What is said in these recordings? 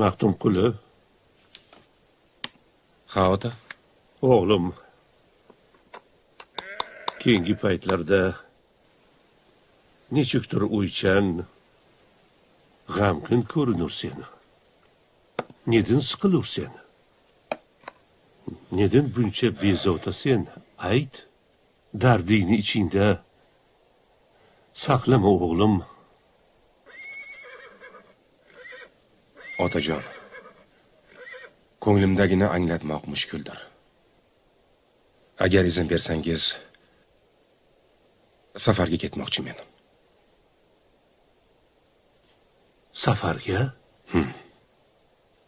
Maxtumquli. Ha, ota. O'g'lim, keyingi paytlarda nechukdir o'ychan, g'amgin ko'rinur seni. Nedin siqilur sen? Nedin buncha bezovta sen? Ayt, dardingni ichingda saqlama o'g'lim. Otajon, ko'nglimdagini anglatmoq mushkuldir. Agar izn bersangiz, safarga ketmoqchimen. Safarga?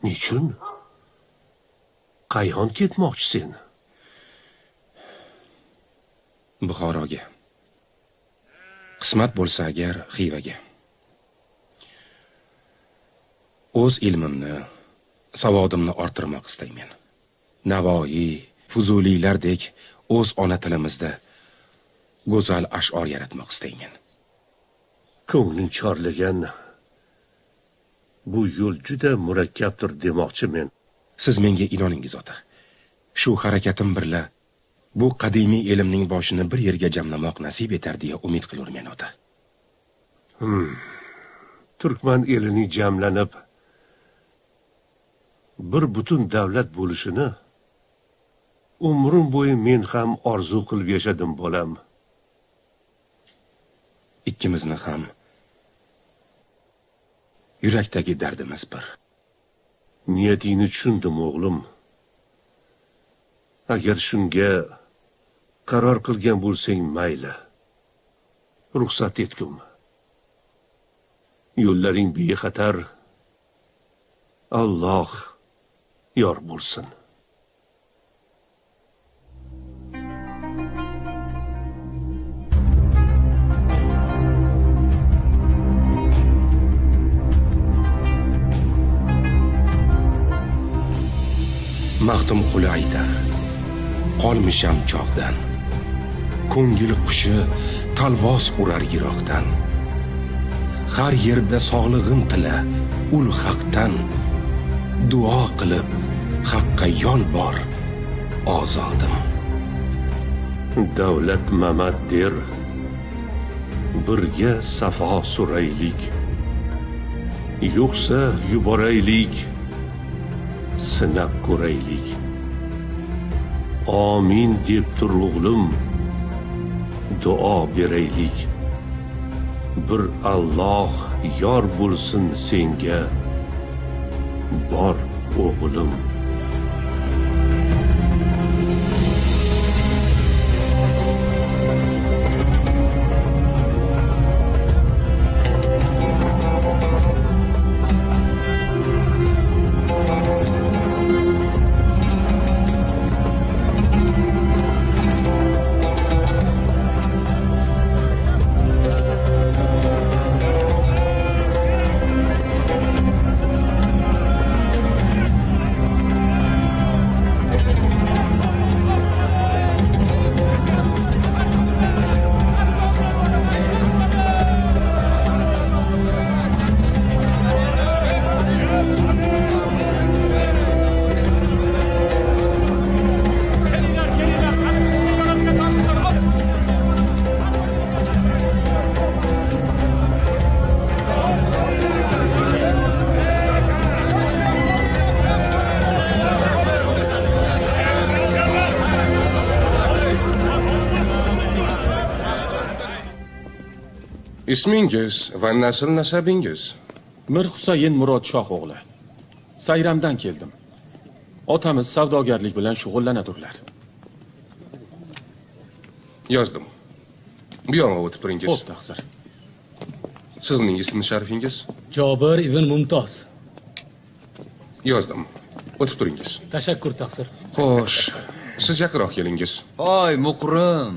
Nechun? Qayon ketmoqchisen? Buxoroga. Qismat bo'lsa agar Xivaga. O'z ilmimni, savodimni orttirmoq istaymen. Navoiy, Fuzuliylardek o'z ona tilimizda go'zal ash'or yaratmoq istaymen. Ko'ngling chorlagan bu yo'l juda murakkabdir demoqchimen. Siz menga inoningiz, ota. Shu harakatim birla bu qadimiy ilmning boshini bir yerga jamlamoq nasib etar deya umid qilurmen, ota. Turkman elining jamlanib bir butun davlat bo'lishini umrim bo'yi men ham orzu qilib yashadim, bolam. Ikkimizni ham yurakdagi dardimiz bir. Niyatingni tushundim, o'g'lim. Agar shunga qaror qilgan bo'lsang, mayli. Ruxsat etgum. Yo'llaring bexatar. Alloh yor bo'lsin. Maxtumquli aytar, qolmisham chog'dan. Ko'ngil qushi talvos urar yiroqdan. Har yerda sog'lig'im tila ul haqdan. Duo qilib haqqa yolbor ozodim. Davlat Mamat der, birga safo suraylik. Yo'qsa yuboraylik, sinab ko'raylik. Amin deb tur o'g'lim, duo beraylik. Bir Alloh yor bo'lsin senga, bor o'g'lim. Ismingiz va nasl nasabingiz? Mir Husayn Murodshoh o'g'li. Sayramdan keldim. Otamiz savdogarlik bilan shug'ullanadurlar. Yozdim. Bu yonga o'tib turingiz. Xo'p, taqsir. Sizning ism sharifingiz? Jobir ibn Mumtoz. Yozdim. O'tib turingiz. Tashakkur, taqsir. Xo'sh, siz yaqinroq kelingiz. Hoy, muqrim.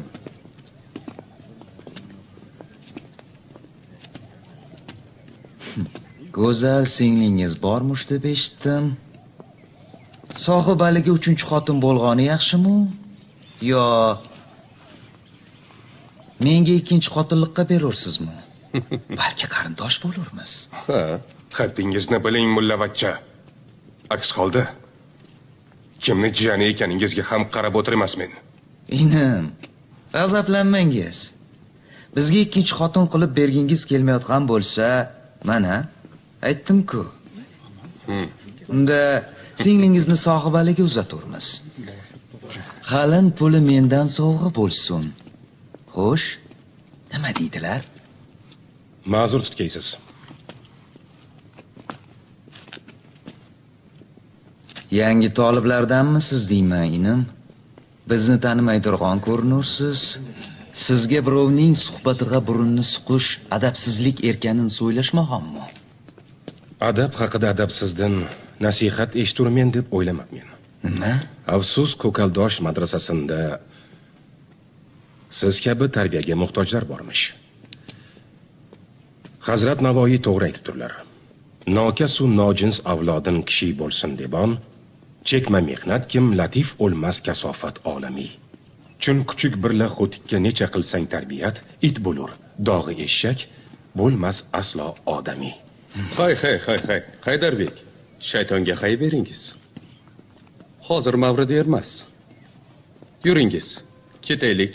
Go'zal singlingiz bormush deb eshitdim. Sohibaliga 3-xotin bo'lg'oni yaxshimi? Yo menga 2-xotinlikqa berursizmi? Balki qarindosh bo'lurmiz. Ha, haddingizni biling, mullavachcha. Aks holda kimni jiyani ekaningizga ham qarab o'tirmasmen. Inim, g'azablanmangiz. Bizga ikkinchi xotin qilib bergingiz kelmayotgan bo'lsa, mana aytdim-ku. Unda singlingizni sohibaliga uzaturmiz. Qalin puli mendan sovg'a bo'lsin. Xo'sh, nima deydilar? Ma'zur tutgaysiz. Yangi toliblardanmisiz deyman, inim? Bizni tanimaydirg'on ko'rinursiz. Sizga birovning suhbatiga burunni suqish adabsizlik erkanin so'ylashmag'onmi? Adab haqida adabsizdan nasihat eshiturmen deb o'ylamabmen. Nima? Afsus, Ko'kaldosh madrasasida siz kabi tarbiyaga muhtojlar bormish. Hazrat Navoiy to'g'ri aytibdirlar. Nokasu nojins avlodin kishi bo'lsin debon, chekma mehnat kim latif o'lmas kasofat olamiy. Chun kuchuk birla xo'tikka necha qilsang tarbiyat, it bo'lur, dog'i eshak bo'lmas aslo odamiy. Hay hay hay hay, Haydarbek, shaytonga hay beringiz. Hozir mavridi ermas. Yuringiz, ketaylik.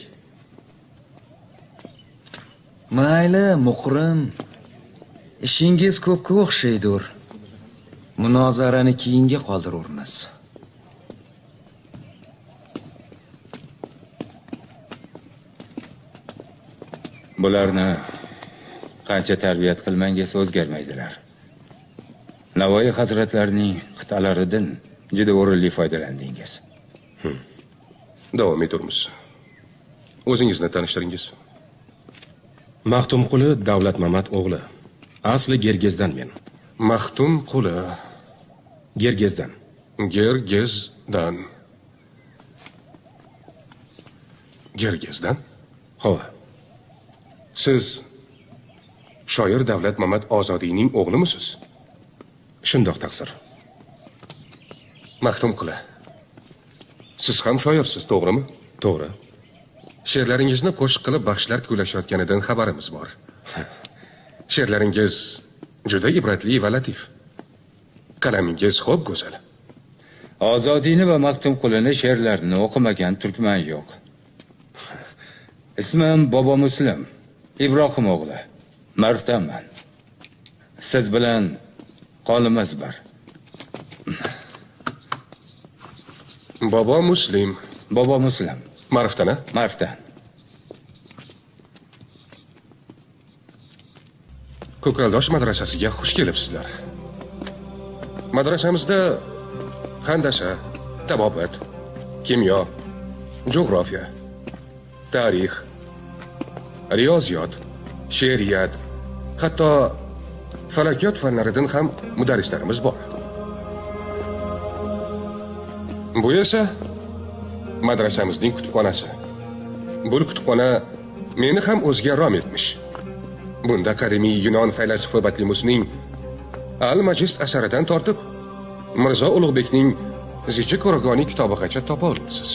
Mayli, muqrim. Ishingiz ko'pga o'xshaydir. Munozarani keyinga qoldirurmiz. Bularni qancha tarbiyat qilmangiz o'zgarmaydilar. Navoiy hazratlarining qit'alaridan juda o'rinli foydalandingiz. Davom eturmiz. O'zingizni tanishtiringiz. Maxtumquli Davlatmamat o'g'li. Asli Gergezdan men. Maxtumquli Gergezdan. Gergezdan. Gergezdan? Xo'p. Siz shoir Davlatmamat Ozodiyning o'g'limisiz? Shundoq taqsir. Maxtumquli, siz ham shoirsiz, to'g'rimi? To'g'ri. She'rlaringizni qo'shiq qilib baxshilar kuylashayotganidan xabarimiz bor. She'rlaringiz juda ibratli va latif. Qalamingiz xo'p go'zal. Ozodiyni va Maxtumqulini she'rlarini o'qimagan turkman yo'q. Ismim Bobo Muslim, Ibrohim o'g'li. Marvdanman. Siz bilan qonimiz bir. Bobo Muslim. Bobo Muslim. Marvdan, a? Marvdan. Ko'kaldosh madrasasiga xush kelibsizlar. Madrasamizda handasa, tabobat, kimyo, jo'g'rofiya, tarix, riyoziyot, she'riyat, hatto falakiyot fanlaridan ham mudarrislarimiz bor. Bu esa madrasamizning kutubxonasi. Bu kutubxona meni ham o'ziga rom etmish. Bunda qadimiy Yunon faylasufi Batlimusning Al-Majist asaridan tortib Mirzo Ulug'bekning Zichi Ko'rgoni kitobigacha topa olasiz.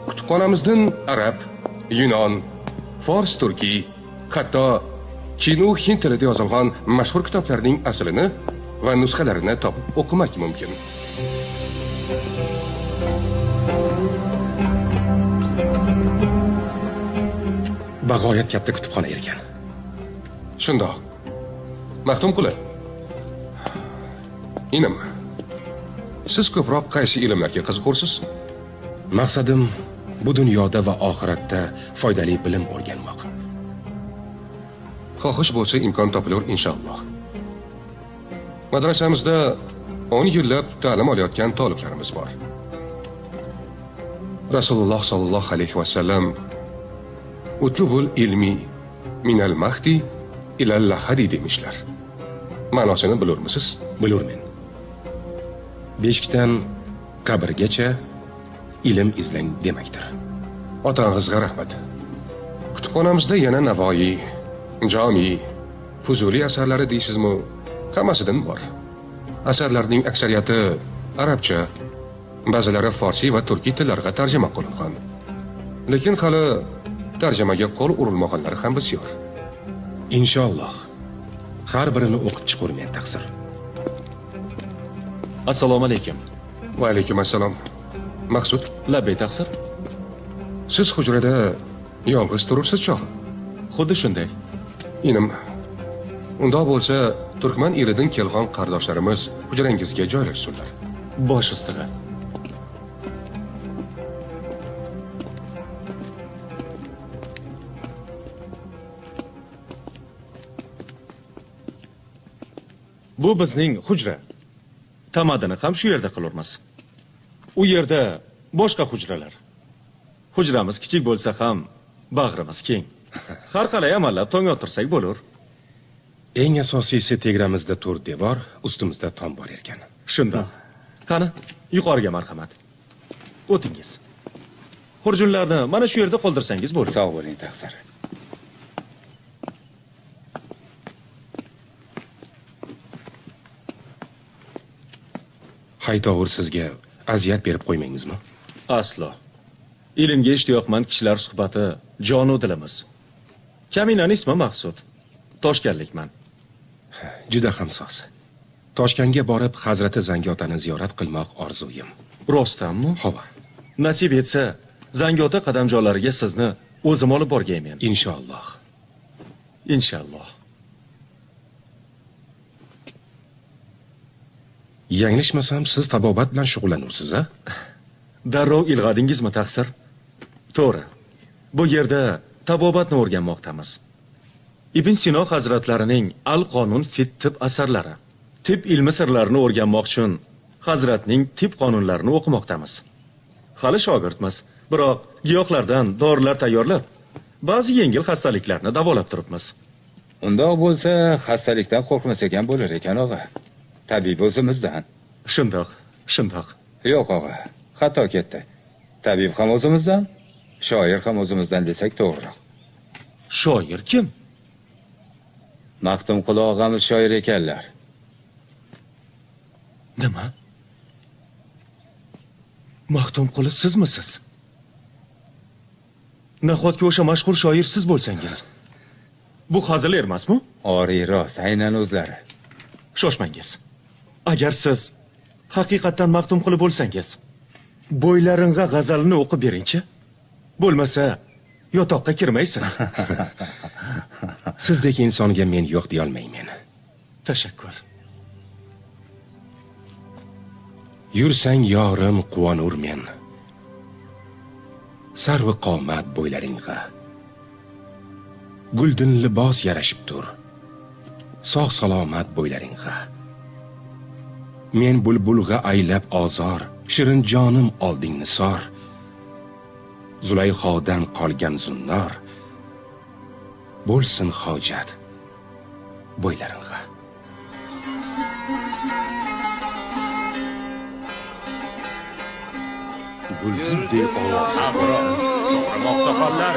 Kutubxonamizdan arab, yunon, fors, turkiy, hatto Chinu hind tilida yozilgan mashhur kitoblarning aslini va nusxalarini topib o'qimak mumkin. Bag'oyat katta kutubxona ekan. Shundoq. Maxtumquli, inim, siz ko'proq qaysi ilmlarga qiziqursiz? Maqsadim bu dunyoda va oxiratda foydali bilim o'rganmoq. Xohish bo'lsa imkon topilur inshaalloh. Madrasamizda 10 yillab ta'lim olayotgan toliblarimiz bor. Rasululloh sollallohu alayhi vasallam utlubul ilmi minal mahdi ilal lahadi demişlar. Ma'nosini bilurmisiz? Bilurmen. Beshikdan qabrgacha ilm izlang demakdir. Otangizga rahmat. Kutubxonamizda yana Navoiy, Jomiy, Fuzuliy asarlari deysizmi? Hammasidan bor. Asarlarning aksariyati arabcha, ba'zilari farsiy va turkiy tillarga tarjima qilingan. Lekin hali Tarjimaga qo'l urilmaganlari ham bisyor. Inshaalloh. Har birini o'qib chiqurmen, taqsir. Assalomu alaykum. Va alaykum assalom. Maqsud? Labbay, taqsir. Siz hujrada yolg'iz turursiz chog'i? Xuddi shunday. Inim, undoq bo'lsa, Turkman elidan kelgan qardoshlarimiz hujrangizga joylashsinlar. Bosh ustiga. Bu bizning hujra. Tamadini ham shu yerda qilurmiz. U yerda boshqa hujralar. Hujramiz kichik bo'lsa ham bag'rimiz keng. Har qalay amallab tong ottirsak bo'lur. Eng asosiysi tegramizda to'rt devor, ustimizda tom bor ekan. Shundoq. Qani, yuqoriga marhamat. O'tingiz. Xurjunlarni mana shu yerda qoldirsangiz bo'ladi. Sog' bo'ling, taqsir. Haytovur sizga aziyat berib qo'ymaymizmi? Aslo. Ilmga ishtiyoqmand kishilar suhbati jonu dilimiz. Kaminani ismi Maqsud. Toshkanlikman. Juda ham soz. Toshkentga borib Hazrati Zangiotani ziyorat qilmoq orzuyim. Rostdanmi? Hova. Nasib etsa, Zangiota qadamjolariga sizni o'zim olib borgaymen. Inshaalloh. Inshaalloh. Yanglishmasam, siz tabobat bilan shug'ullanursiz, a? Darrov ilg'adingizmi, taqsir? To'g'ri. Bu yerda tabobatni o'rganmoqdamiz. Ibn Sino hazratlarining Al-Qonun fit tib asarlari. Tib ilmi sirlarini o'rganmoq uchun hazratning tib qonunlarini o'qimoqdamiz. Hali shogirdmiz, biroq giyohlardan dorilar tayyorlab, ba'zi yengil xastaliklarni davolab turibmiz. Undoq bo'lsa, xastalikdan qo'rqmasak ham bo'lar ekan, og'a. Tabib o'zimizdan. Shundoq, shundoq. Yo'q, og'a, xato ketdi. Tabib ham o'zimizdan, shoir ham o'zimizdan desak to'g'riroq. Shoir kim? Maxtumquli og'amiz shoir ekanlar. Nima? Maxtumquli sizmisiz? Nahotki o'sha mashhur shoir siz bo'lsangiz? Bu hazil emasmi? Oriy rost, aynan o'zlari. Shoshmangiz. Agar siz haqiqatdan Maxtumquli bo'lsangiz, bo'ylaringga g'azalini o'qib beringchi. Bo'lmasa yotoqqa kirmaysiz. Sizdek insonga men yo'q deya olmayman. Tashakkur. Yursang yorim quvonur men. Sarvi qomat bo'ylaringga. Guldin libos yarashib tur. Sog' salomat bo'ylaringga. Men bulbulg'a aylab ozor, shirin jonim olding nisor. Zulayhodan qolgan zunnor bo'lsin hojat bo'ylaringga. Bulbuldek ovoz. Oqsoqollar.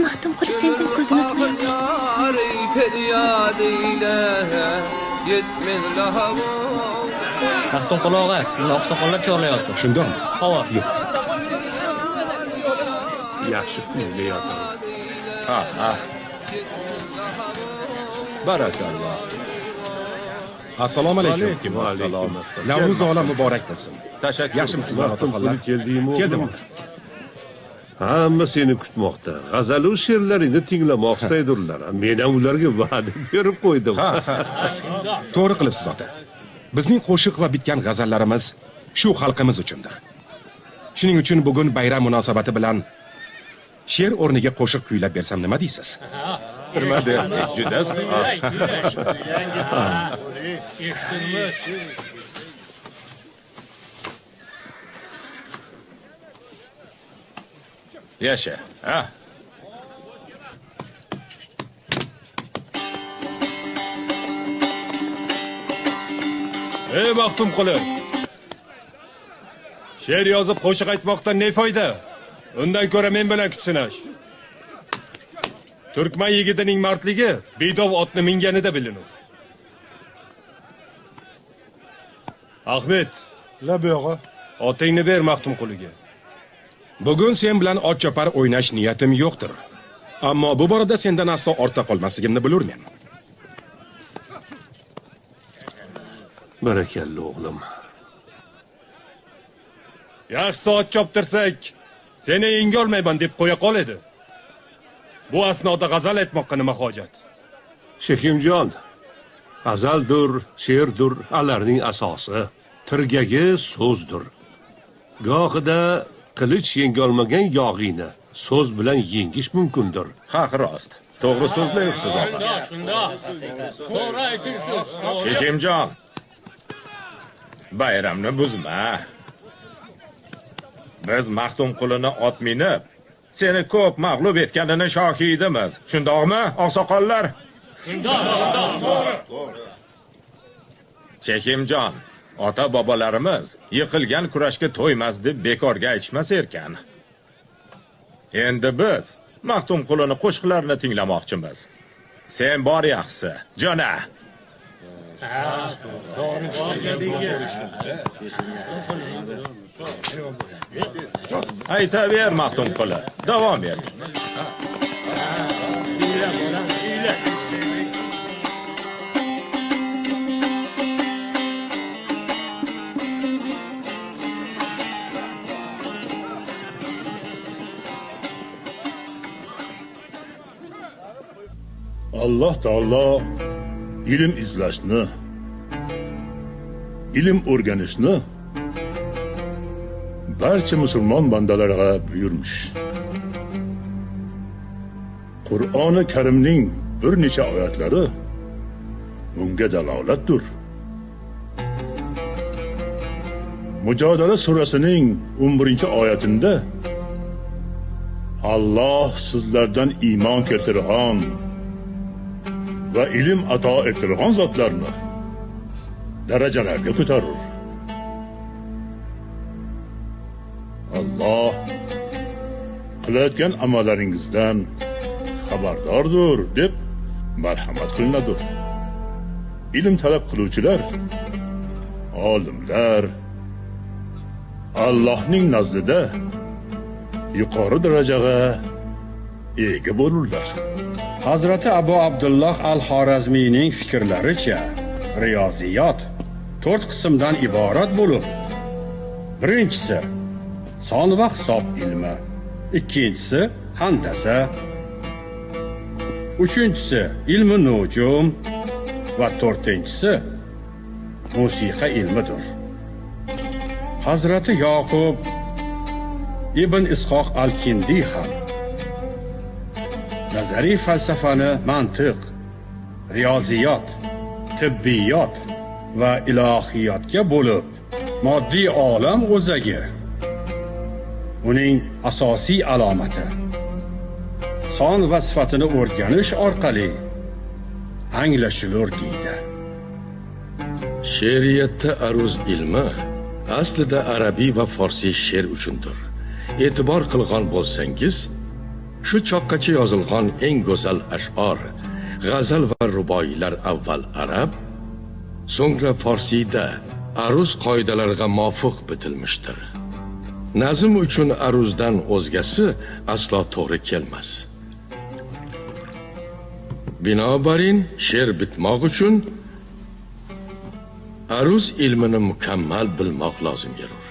Maxtumquli sendan ko'zini uzmayapti. Maxtumquli og'a, sizni oqsoqollar chorlayapti. Shundoqmi? Havo. Yo'q. Yaxshi uyga yotadi. Ha, ha. Barakalloh. Assalomu alaykum. Va alaykum assalom. Navro'z olam muborak bo'lsin. Tashakkur. Yaxshimisizlar, otaxonlar? Keldingmi? Keldim. Hamma seni kutmoqda. G'azalu she'rlaringni tinglamoq istaydirlar. Men ham ularga va'da berib qo'ydim. Ha, ha. To'g'ri qilibsiz, ota. Bizning qo'shiq va bitgan g'azallarimiz shu xalqimiz uchundir. Shuning uchun bugun bayram munosabati bilan she'r o'rniga qo'shiq kuylab bersam nima deysiz? Nima deysiz? Juda Yasha, ha? Ey Maxtumquli! She'r yozib qo'shiq aytmoqdan ne foyda? Undan ko'ra men bilan kuch sinash. Turkman yigitining mardligi bedov otni minganida bilinur. Ahmed, labi og'a, otingni ber Maxtumquliga. Bugun sen bilan ot chopar o'ynash niyatim yo'qdir. Ammo bu borada sendan aslo ortda qolmasligimni bilurmen. Barakalla o'g'lim. Yaxshisi ot choptirsak, seni yenga olmayman deb qo'ya qol edi. Bu asnoda g'azal aytmoqqa nima hojat? Shekimjon, g'azaldir, she'rdir, alarning asosi, tirgagi so'zdir. Gohida qilich yenga olmagan yog'iyni so'z bilan yengish mumkindir. Ha, rost. To'g'ri so'zlayapsiz, og'a. Shundoq. To'g'ri aytibsiz. Shekimjon, bayramni buzma. Biz Maxtumqulini ot minib, seni ko'p mag'lub etganini shohidimiz. Shundoqmi, oqsoqollar? Shundoq, shundoq. Shekimjon, ota bobolarimiz yiqilgan kurashga to'ymas deb bekorga aytishmas erkan. Endi biz Maxtumqulini qo'shiqlarini tinglamoqchimiz. Sen bor yaxshisi, jo'na. Aytaver Maxtumquli, davom et. Alloh taolo ilm izlashni, ilm o'rganishni barcha musulmon bandalariga buyurmuş. Qur'oni Karimning bir necha oyatlari bunga dalolatdir. Mujodala surasining 11-oyatida Alloh sizlardan iymon keltirgan va ilm ato ettirgan zotlarni darajalarga ko'tarur. Alloh qilayotgan amallaringizdan xabardordir deb marhamat qilinadir. Ilm talab qiluvchilar, olimlar Allohning nazdida yuqori darajaga ega bo'lurlar. Hazrati Abu Abdulloh al-Xorazmiyning fikrlaricha riyoziyot 4 qismdan iborat bo'lib, birinchisi son va hisob ilmi, ikkinchisi handasa, uchinchisi ilmi nujum va to'rtinchisi musiqa ilmidir. Hazrati Yoqub ibn Ishoq al-Kindiy ham nazariy falsafani mantiq, riyoziyot, tibbiyot va ilohiyotga bo'lib, moddiy olam o'zagi, uning asosiy alomati son va sifatini o'rganish orqali anglashilur deydi. She'riyatda aruz ilmi aslida arabiy va forsiy she'r uchundir. E'tibor qilgan bo'lsangiz, shu choqqacha yozilgan eng go'zal ash'or, g'azal va ruboiylar avval arab, so'ngra forsiyda aruz qoidalariga muvofiq bitilmişdir. Nazm uchun aruzdan o'zgasi aslo to'g'ri kelmas. Binobarin she'r bitmoq uchun aruz ilmini mukammal bilmoq lozim erur.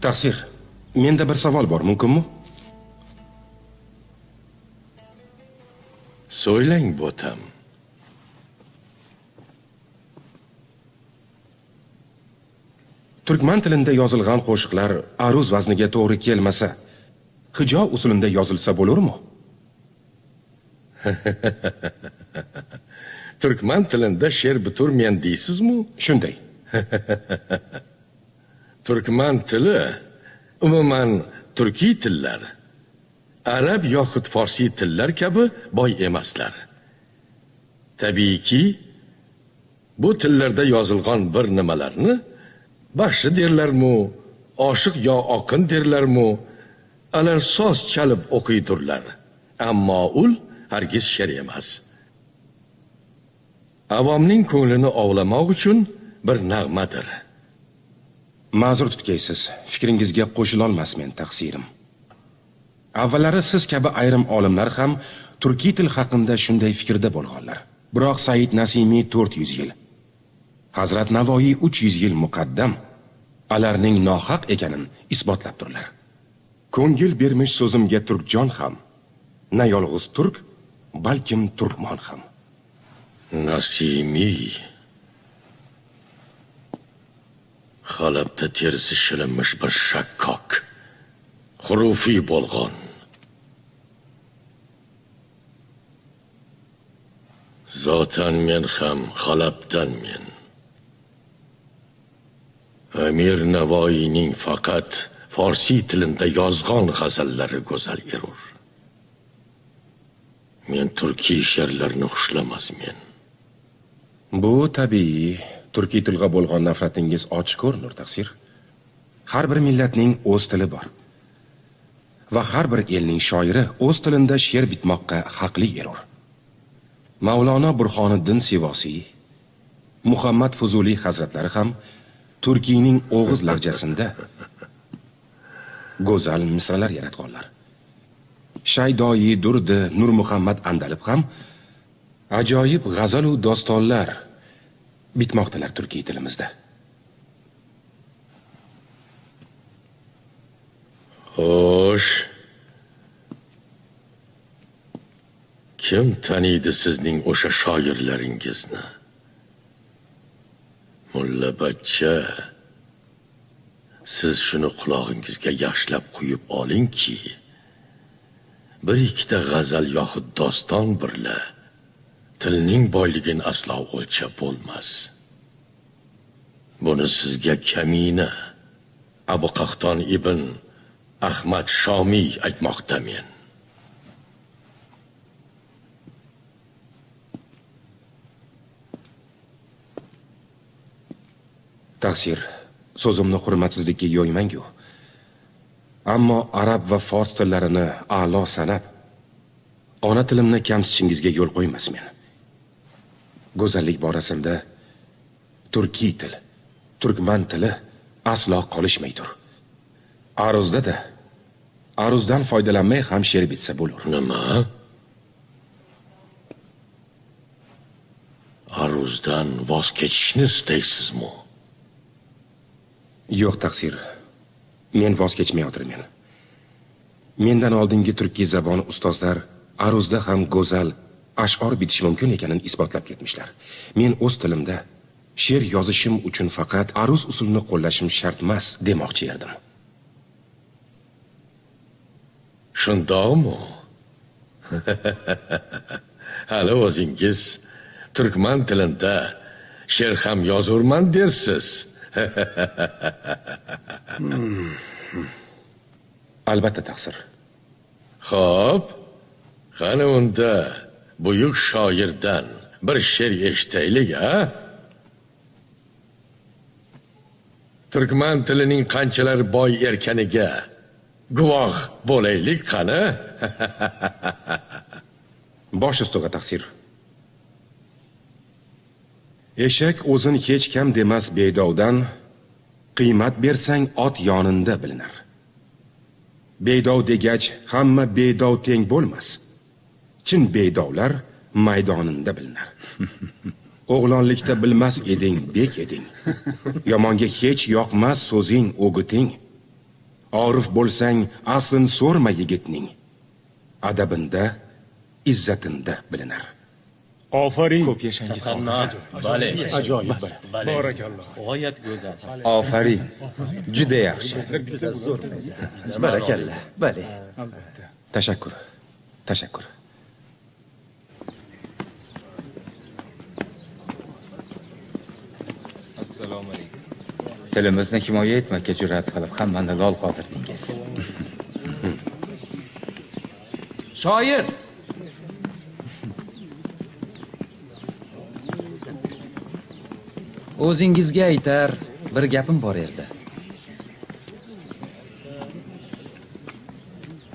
Taqsir, menda bir savol bor, mumkinmi? So'ylang, bo'tam. Turkman tilida yozilgan qo'shiqlar aruz vazniga to'g'ri kelmasa, hijo usulida yozilsa bo'larmi? Turkman tilida she'r biturmen deysizmi? Shunday. Turkman tili, umuman turkiy tillar, arab yoxud forsiy tillar kabi boy emaslar. Tabiiyki, bu tillarda yozilgan bir nimalarni baxshi derlarmu, oshiq yo oqin derlarmu, alar soz chalib o'qiydurlar. Ammo ul hargiz she'r emas. Avomning ko'nglini ovlamoq uchun bir nag'madir. Ma'zur tutgaysiz, fikringizga qo'shilolmasmen, taqsirim. Avvallari siz kabi ayrim olimlar ham turkiy til haqida shunday fikrda bo'lganlar. Biroq Said Nasimiy 400 yil, Hazrat Navoiy 300 yil muqaddam alarning nohaq ekanin isbotlab turlar. Ko'ngil bermish so'zimga turkjon ham, na yolg'iz turk, balkim turkmon ham. Nasimiy Halabda terisi shilinmish bir shakkok, xurufiy bo'lgan. Zotan men ham Halabdan men. Amir Navoiyning faqat forsiy tilida yozgan g'azallari go'zal erur. Men turkiy she'rlarni xushlamasmen. Bu tabiiy. Turkiy tilga bo'lgan nafratingiz ochiq ko'rinur, taqsir. Har bir millatning o'z tili bor. Va har bir elning shoiri o'z tilida she'r bitmoqqa haqli erur. Mavlono Burhoniddin Sivosiy, Muhammad Fuzuliy hazratlari ham Turkiyning o'g'iz lahjasida go'zal misralar yaratganlar. Shaydoyi Durdi Nur Muhammad Andalib ham ajoyib g'azal u dostonlar bitmoqdalar turkiy tilimizda. Xo'sh. Kim taniydi sizning o'sha shoirlaringizni? Mulla bachcha, siz shuni qulog'ingizga yaxshilab quyib olingki, bir ikkita g'azal yoxud doston birla tilning boyligini aslo o'lchab bo'lmas. Buni sizga kamina Abu Qahton ibn Ahmad Shomiy aytmoqdamen. Taqsir, so'zimni hurmatsizlikka yo'ymangu. Ammo arab va fors tillarini a'lo sanab, ona tilimni kamsitishingizga yo'l qo'ymasmen. Go'zallik borasida turkiy til, turkman tili aslo qolishmaydir. Aruzda da aruzdan foydalanmay ham she'r bitsa bo'lur. Nima? Aruzdan voz kechishni istaysizmi? Yo'q, taqsir. Men voz kechmayotirmen. Mendan oldingi turkiy zabon ustozlar aruzda ham go'zal ash'or bitish mumkin ekanini isbotlab ketmişlar. Men o'z tilimda she'r yozishim uchun faqat aruz usulini qo'llashim shart emas demoqchi edim. Shundoqmi? Hali o'zingiz turkman tilida she'r ham yozurman dersiz. Albatta, taqsir. Xo'p, qani unda buyuk shoirdan bir she'r eshitaylik, a? Turkman tilining qanchalar boy erkaniga guvoh bo'laylik, qani? Bosh ustiga, taqsir. Eshak o'zin hech kam demas bedovdan, qiymat bersang ot yoninda bilinar. Bedov degach hamma bedov teng bo'lmas. Chin bedovlar maydoninda bilinar. O'g'lonlikda bilmas eding, bek eding. Yomonga hech yoqmas so'zing, o'giting. Orif bo'lsang, aslin so'rma yigitning. Adabinda, izzatinda bilinar. Ofarin. Ko'p yashangiz. Bale. Ajoyib. Barakalloh. G'oyat go'zal. Ofarin. Juda yaxshi. Barakalla. Bale. Tashakkur. Tashakkur. Assalomu alaykum. Tilimizni himoya etmakka jur'at qilib hammani lol qoldirdingiz. Shoir. O'zingizga aytar bir gapim bor edi.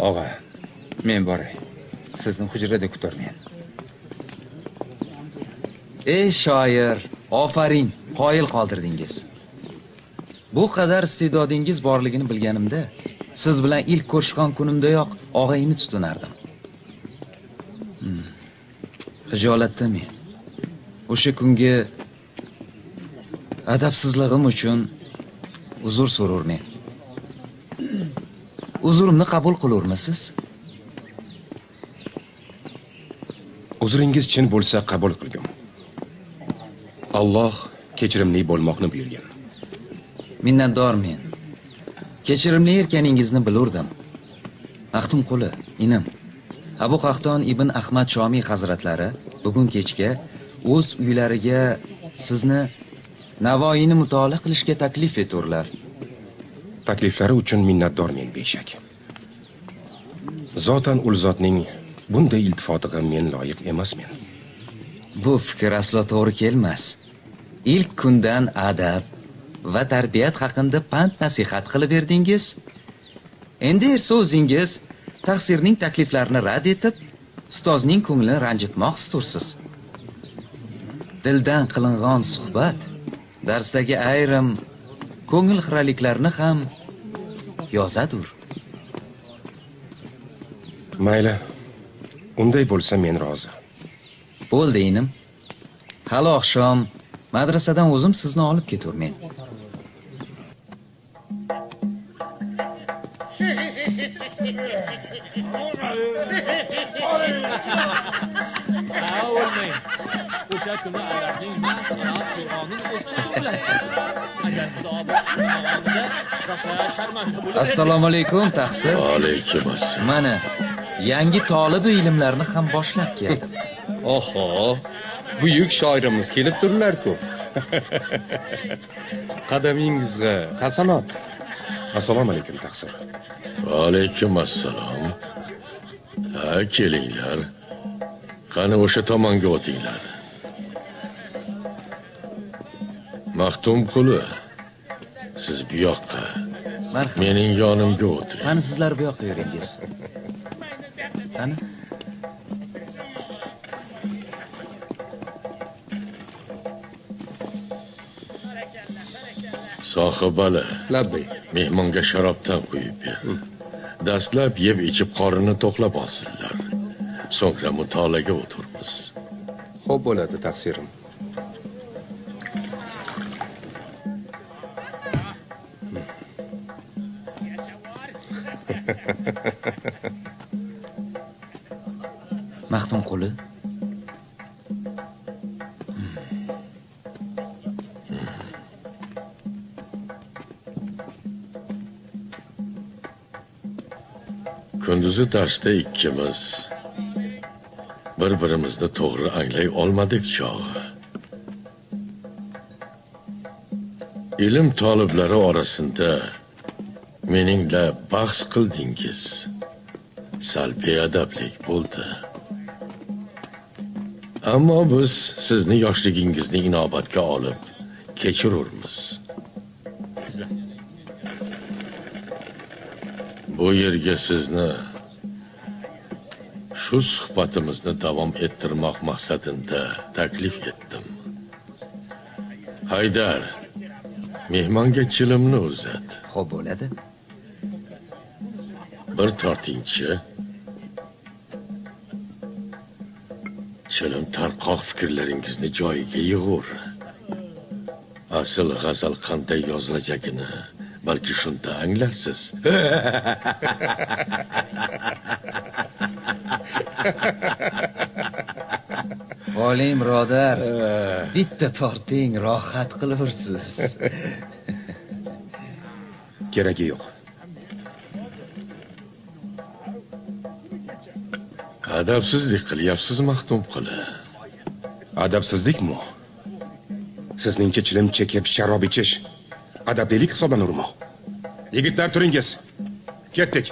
Og'a, men boray. Sizni hujrada kutarmen. Ey shoir, ofarin, qoyil qoldirdingiz. Bu qadar iste'dodingiz borligini bilganimda, siz bilan ilk ko'rishgan kunimdayoq og'ayni tutinardim. Xijolatda men. O'sha kungi adabsizligim uchun uzr so'rurmen. Uzrimni qabul qilurmisiz? Uzringiz chin bo'lsa qabul qilgim. Alloh kechirimli bo'lmoqni buyurgan. Minnatdormen. Kechirimli erkaningizni bilurdim. Maxtumquli, inim. Abu Qahton ibn Ahmad Shomiy hazratlari bugun kechga o'z uylariga sizni Navoiyni mutolaa qilishga taklif eturlar. Takliflari uchun minnatdormen beshak. Zotan ul zotning bunday iltifotiga men loyiq emasmen. Bu fikr aslo to'g'ri kelmas. Ilk kundan adab va tarbiyat haqida pand nasihat qilib berdingiz. Endi esa o'zingiz taqsirning takliflarini rad etib, ustozning ko'nglini ranjitmoq istursiz. Dildan qilingan suhbat darsdagi ayrim ko'ngil xiraliklarni ham yozadur. Mayli, unday bo'lsa men rozi. Bo'ldi inim. Hali oqshom madrasadan o'zim sizni olib keturmen. O'sha kuni ularning masxara so'g'onin o'stirdilar. Agar Xudo bo'lsa, rosa sharmanda bo'lib. Assalomu alaykum taqsir. Va alaykum assalom. Mana yangi tolibi ilmlarni ham boshlab keldim. Oho, buyuk shoirimiz kelib turlar-ku. Qadamingizga hasanot. Assalomu alaykum taqsir. Va alaykum assalom. Ha, kelinglar. Qani o'sha tomonga o'tinglar. Maxtumquli, siz bu yoqqa, mening yonimga o'tiring. Qani sizlar bu yoqqa yuringiz. Qani? Sohibali, labbay. Mehmonga sharobdan quyib ber. Dastlab yeb ichib qorinni to'qlab olsinlar. So'ngra mutolaaga o'tirmiz. Xo'p bo'ladi taqsirim. Maxtumquli. Kunduzi darsda ikkimiz bir-birimizni to'g'ri anglay olmadik chog'i. Ilm toliblari orasida meningla bahs qildingiz. Sal beadablik bo'ldi. Ammo biz sizni yoshligingizni inobatga olib kechirurmiz. Bu yerga sizni shu suhbatimizni davom ettirmoq maqsadida taklif etdim. Haydar, mehmonga chilimni uzat. Xo'p bo'ladi. Bir tortingchi. Chilim tarqoq fikrlaringizni joyiga yig'ur. Asl g'azal qanday yozilajagini balki shunda anglarsiz. Oling birodar, bitta torting, rohat qilursiz. Keragi yo'q. Adabsizlik qilyapsiz Maxtumquli. Adabsizlikmi? Sizningcha chilim chekib sharob ichish adablilik hisoblanurmi? Yigitlar, turingiz. Ketdik.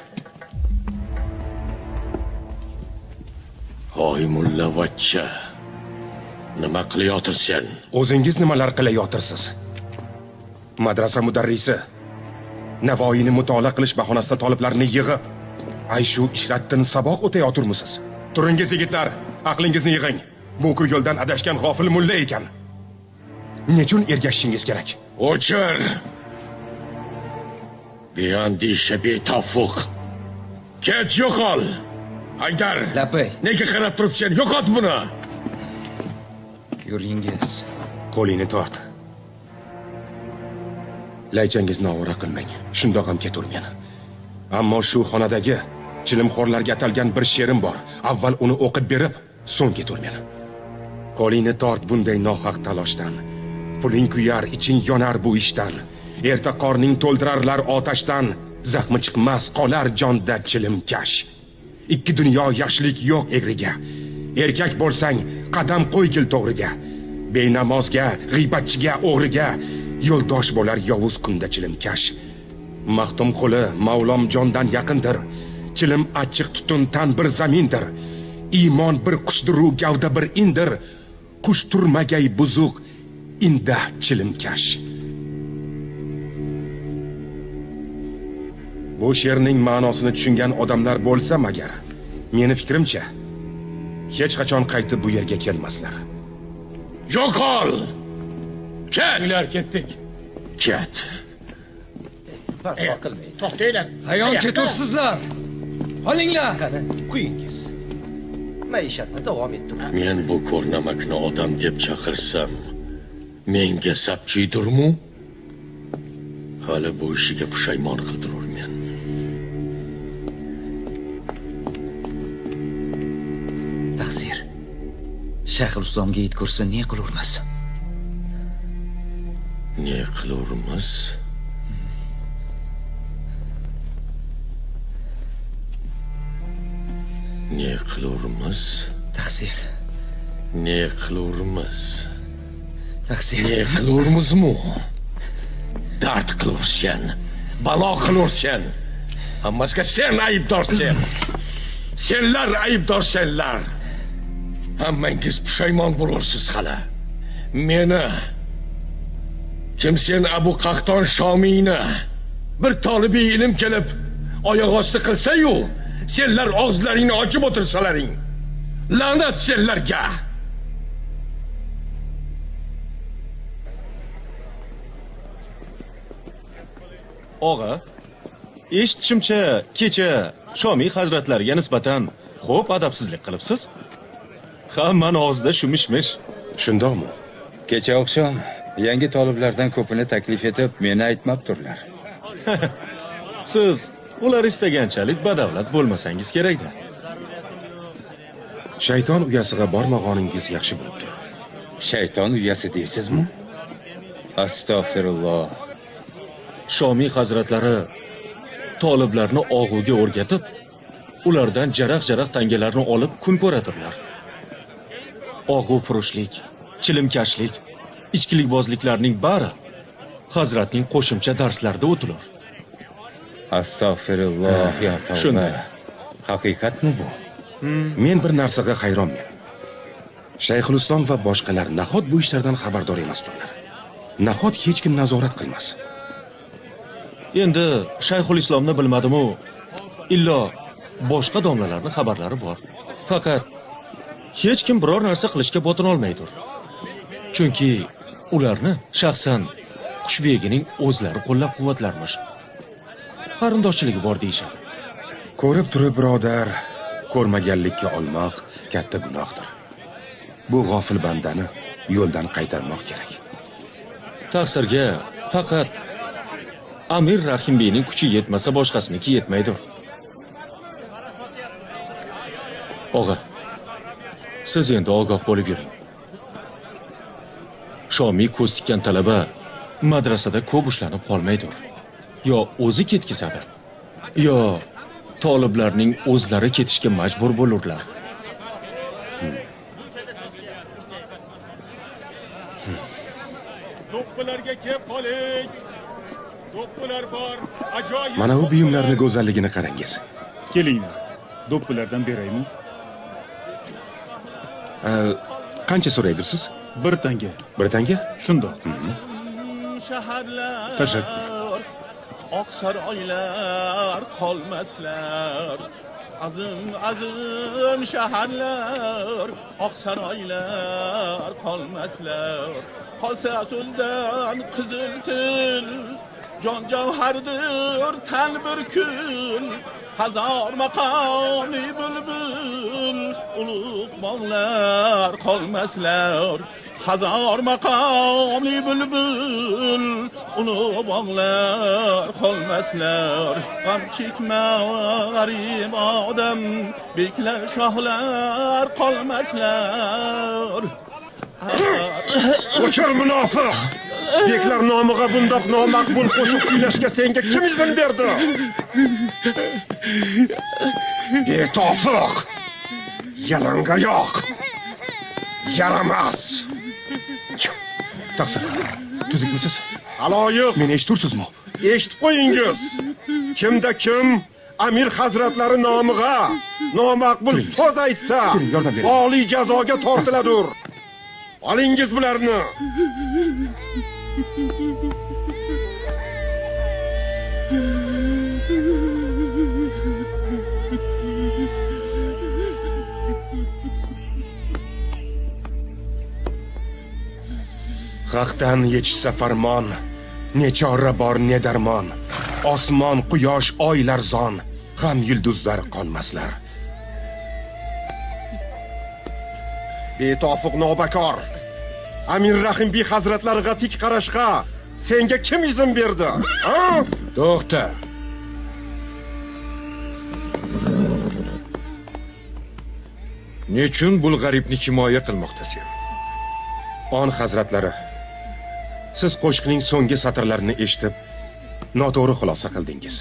Hoy mullavachcha, nima qilayotirsan? O'zingiz nimalar qilayotirsiz? Madrasa mudarrisi Navoiyni mutolaa qilish bahonasida toliblarni yig'ib, ayshu ishratdan saboq o'tayotirmisiz? Turingiz yigitlar, aqlingizni yig'ing. Bu yo'ldan adashgan g'ofil mulla ekan. Nechun ergashishingiz kerak? O'chir! Beandisha, betavfuq. Ket, yo'qol! Haydar! Labbay. Nega qarab turibsan? Yo'qot buni! Yuringiz. Qo'lingni tort. Laychangizni ovora qilmang. Shundoq ham keturmen. Ammo shu xonadagi chilimxo'rlarga atalgan bir she'rim bor. Avval uni o'qib berib, so'ng keturmen. Qo'lingni tort bunday nohaq taloshdan. Puling kuyar, iching yonar bu ishdan. Erta qorning to'ldirarlar otashdan. Zahmi chiqmas, qolar jonda chilimkash. Ikki dunyo yaxshilik yo'q egriga. Erkak bo'lsang, qadam qo'ygil to'g'riga. Benamozga, g'iybatchiga, o'g'riga yo'ldosh bo'lar yovuz kunda chilimkash. Maxtumquli Mavlomjondan yaqindir. Chilim achchiq tutun tan bir zamindir. Iymon bir qushdiru gavda bir indir. Qush turmagay buzuq inda chilimkash. Bu she'rning ma'nosini tushungan odamlar bo'lsa magar, meni fikrimcha, hech qachon qaytib bu yerga kelmaslar. Yo'qol! Ket! Ular ketdik. Ket. Parvo qilmang. To'xtanglar. Hayon ketursizlar. Qolinglar. Qani, quyingiz. Maishatni davom ettiring. Men bu ko'rnamakni odam deb chaqirsam, menga sapchiydirmi? Hali bu ishiga pushaymon qildirurmen. Taqsir. Shayxulislomga yetkursa ne qilurmiz? Ne qilurmiz? Ne qilurmiz? Taqsir. Ne qilurmiz? Taqsir. Ne qilurmizmi? Dard qilursan, balo qilursan. Hammasiga sen aybdorsan. Senlar aybdorsanlar. Hammangiz pushaymon bo'lursiz hali. Meni kim sen Abu Qahton Shomiyni bir tolibi ilm kelib oyoq osti qilsa-yu, senlar og'izlaringni ochib o'tirsalaring. La'nat senlarga. Og'a, eshitishimcha kecha Shomiy hazratlariga nisbatan xo'p adabsizlik qilibsiz. Hammani og'zida shu mish-mish. Shundoqmi? Kecha oqshom yangi toliblardan ko'pini taklif etib, meni aytmabdirlar. Siz ular istaganchalik badavlat bo'lmasangiz kerakda. Shayton uyasiga bormag'oningiz yaxshi bo'libdi. Shayton uyasi deysizmi? Astag'firulloh. Shomiy hazratlari toliblarni og'uga o'rgatib, ulardan jaraq-jaraq tangalarni olib kun ko'radirlar. Og'u furushlik, chilimkashlik, ichkilikbozliklarning bari hazratning qo'shimcha darslarida o'tilar. Astag'firulloh ya tavba. Shunday. Haqiqatmi bu? Men bir narsaga hayronmen. Shayxulislom va boshqalar nahot bu ishlardan xabardor emasdirlar. Nahot hech kim nazorat qilmas. Endi Shayxulislomni bilmadim-u, illo boshqa domlalarning xabarlari bor. Faqat hech kim biror narsa qilishga botin olmaydir. Chunki Ularni shaxsan Qushbegining o'zlari qo'llab-quvvatlarmish. Qarindoshchiligi bor deyishadi. Ko'rib turib birodar, ko'rmaganlikka olmoq katta gunohdir. Bu g'ofil bandani yo'ldan qaytarmoq kerak. Taqsirga faqat Amir Rahimbeyning kuchi yetmasa boshqasiniki yetmaydir. Og'a, siz endi ogoh bo'lib yuring. Shomiy ko'z tikkan talaba madrasada ko'p ushlanib qolmaydir. Yo o'zi ketkizadi, yo toliblarning o'zlari ketishga majbur bo'lurlar. Do'ppilarga kelib qoling. Do'ppilar bor. Ajoyib. Mana bu buyumlarning go'zalligini qarangiz. Kelinglar. Do'ppilardan beraymi? Qancha so'raydirsiz? Bir tanga. Bir tanga? Shundoq. Shaharlar, tashakkur. Oq saroylar qolmaslar. Azim azim shaharlar, oq saroylar qolmaslar. Qolsa so'zdan qizil til, jon javhardir tan bir kun. Hazor maqomli bulbul, ulug' bog'lar qolmaslar. Hazor maqomli bulbul, ulug' bog'lar qolmaslar. G'am chekma g'arib odam, beklar shohlar qolmaslar. O'chir munofiq! Beklar nomiga bundoq nomaqbul qo'shiq kuylashga senga kim izn berdi? Betofiq! Yalangoyoq! Yaramas! Taqsir, tuzukmisiz? Xaloyiq! Meni eshitursizmi? Eshitib qo'yingiz. Kimda kim Amir hazratlari nomiga nomaqbul so'z aytsa, oliy jazoga tortiladur. Olingiz bularni. Haqdan yetishsa farmon, ne chora bor ne darmon. Osmon, quyosh, oy larzon, ham yulduzlar qonmaslar. Betofiq nobakor. Amir Rahimbiy hazratlariga tik qarashga senga kim izn berdi? Ha? To'xta. Nechun bu g'aribni himoya qilmoqdasan? On hazratlari, siz qo'shiqning so'nggi satrlarini eshitib, noto'g'ri xulosa qildingiz.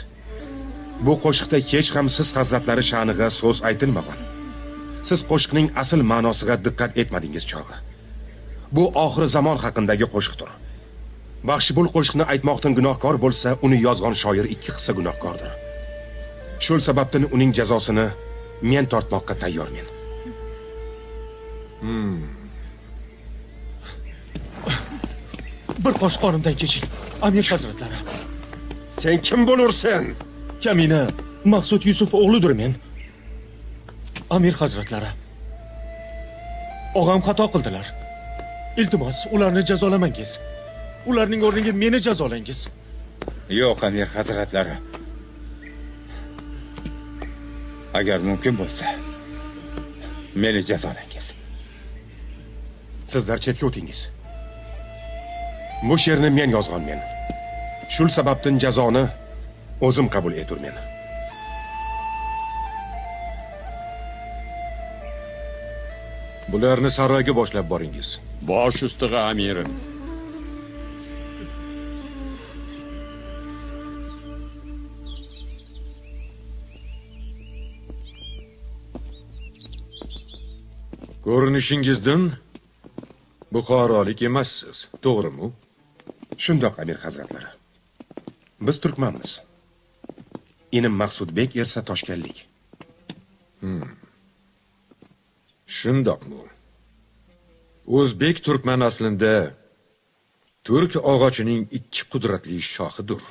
Bu qo'shiqda hech ham siz hazratlari sha'niga so'z aytilmagan. Siz qo'shiqning asl ma'nosiga diqqat etmadingiz chog'i. Bu oxir zamon haqidagi qo'shiqdir. Baxshi bu qo'shiqni aytmoqdan gunohkor bo'lsa, uni yozgan shoir ikki hissa gunohkordir. Shul sababdan uning jazosini men tortmoqqa tayyormen. Bir qosh qonimdan keching, Amir hazratlari. Sen kim bo'lursan? Kamina Maqsud Yusuf o'g'lidir men. Amir hazratlari, og'am xato qildilar. Iltimos, ularni jazolamangiz. Ularning o'rniga meni jazolangiz. Yo'q, Amir hazratlari. Agar mumkin bo'lsa, meni jazolangiz. Sizlar chetga o'tingiz. Bu she'rni men yozganmen. Shul sababdan jazoni o'zim qabul eturmen. Bularni saroyga boshlab boringiz. Bosh ustiga amirim. Ko'rinishingizdan Buxorolik emassiz, to'g'rimi? Shundoq Amir hazratlari. Biz turkmanmiz. Inim Maqsudbek ersa toshkanlik. Shundoqmi? O'zbek turkman aslida turk og'ochining ikki qudratli shoxidir.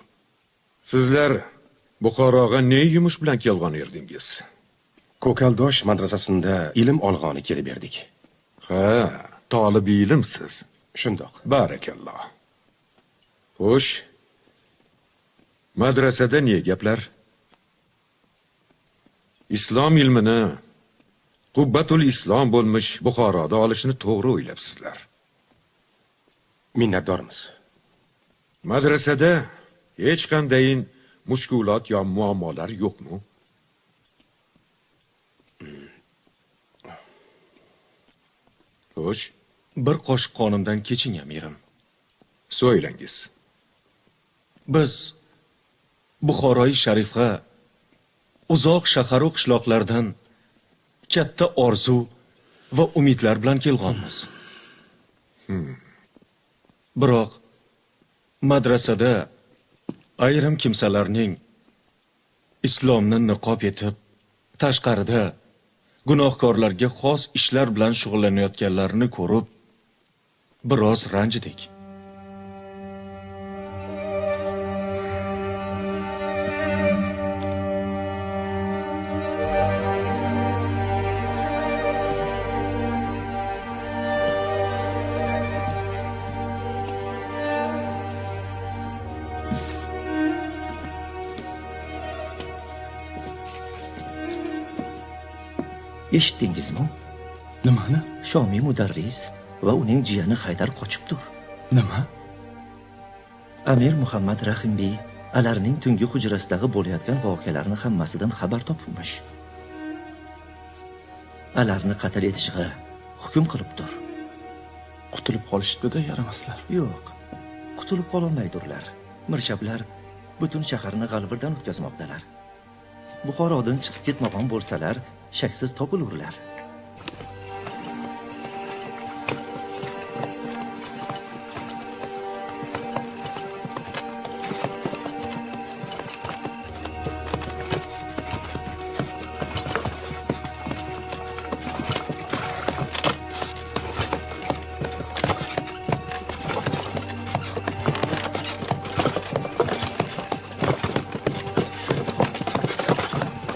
Sizlar Buxoroga ne yumush bilan kelgan edingiz? Ko'kaldosh madrasasida ilm olg'oni kelib berdik. Ha, tolib ilmsiz. Shundoq. Barakalloh. Xo'sh. Madrasada ne gaplar? Islom ilmini Qubbatul Islom bo'lmish Buxoroda olishni to'g'ri o'ylabsizlar. Minnatdormiz. Madrasada hech qanday mushkulot yo muammolar yo'qmi? Xo'sh, bir qoshiq qonimdan keching, amirim. So'ylangiz. Biz Buxoroi sharifga uzoq shahar va qishloqlardan katta orzu va umidlar bilan kelganmiz. Biroq madrasada ayrim kimsalarning islomni niqob etib, tashqarida gunohkorlarga xos ishlar bilan shug'ullanayotganlarini ko'rib, biroz ranjidik. Eshitdingizmi? Nimani? Shomiy mudarris va uning jiyani Haydar qochibdir. Nima? Amir Muhammad Rahimbiy alarning tungi hujrasidagi bo'layotgan voqealarni hammasidan xabar topibmish. Alarni qatl etishga hukm qilibdir. Qutulib qolishibdi-da yaramaslar. Yo'q, qutulib qololmaydirlar. Mirshablar butun shaharni g'alvirdan o'tkazmoqdalar. Buxorodan chiqib ketmagan bo'lsalar, shaksiz topilurlar.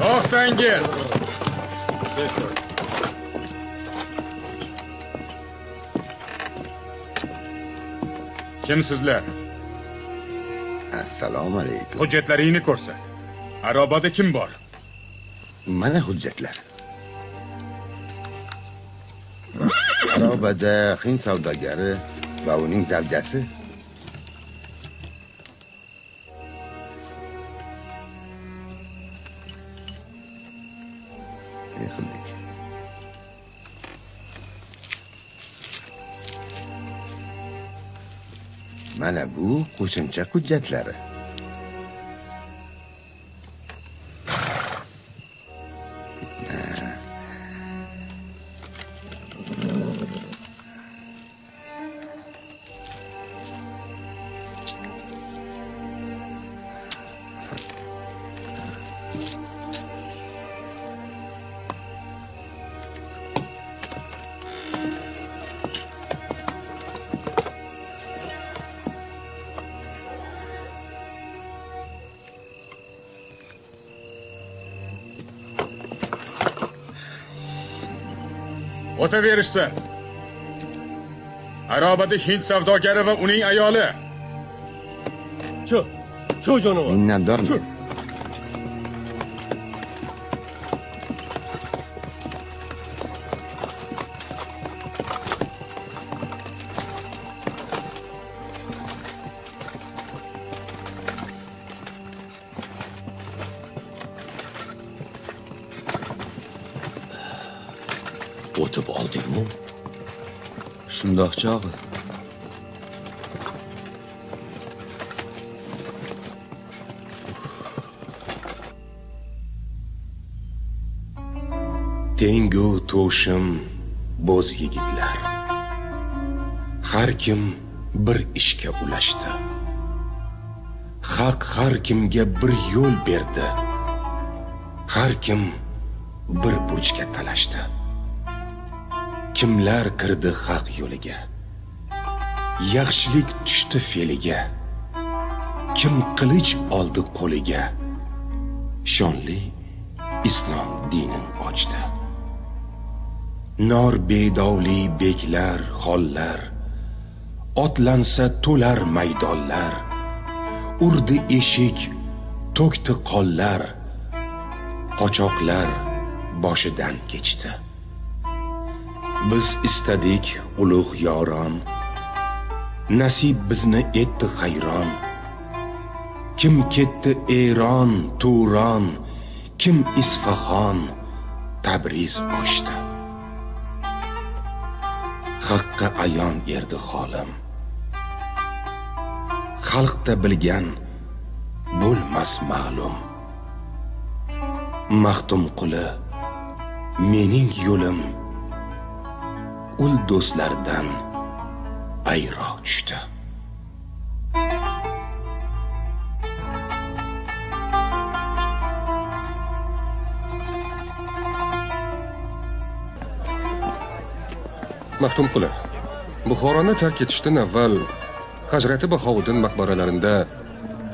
To'xtangiz. Kimsizlar? Assalomu alaykum. Hujjatlaringni ko'rsat. Arobada kim bor? Mana hujjatlar. Arobada Hind savdogari va uning zavjasi. Ne qildik? Mana bu qo'shimcha hujjatlari. O'taverishsin. Arobada Hind savdogari va uning ayoli. Chu, chu jonivor. Minnatdorman. O'tib oldingmi? Shundoq chog'i. Tengu to'shim bo'z yigitlar. Har kim bir ishga ulashdi. Haq har kimga bir yo'l berdi. Har kim bir burchga talashdi. Kimlar kirdi haq yo'liga, yaxshilik tushdi fe'liga. Kim qilich oldi qo'liga, shonli islom dinin ochdi. Nor bedovli beklar, xonlar, Otlansa to'lar maydonlar. Urdi eshik, to'kdi qonlar. Qochoqlar boshidan kechdi. Biz istadik ulug' yoron, nasib bizni etdi hayron. Kim ketdi Eron, Turon, kim Isfaxon, Tabriz oshdi. Haqqa ayon erdi holim. Xalqda bilgan bo'lmas ma'lum. Maxtumquli mening yo'lim, ul do'stlardan ayro tushdi. Maxtumquli, Buxoroni tark etishdan avval Hazrati Bahovuddin maqbaralarida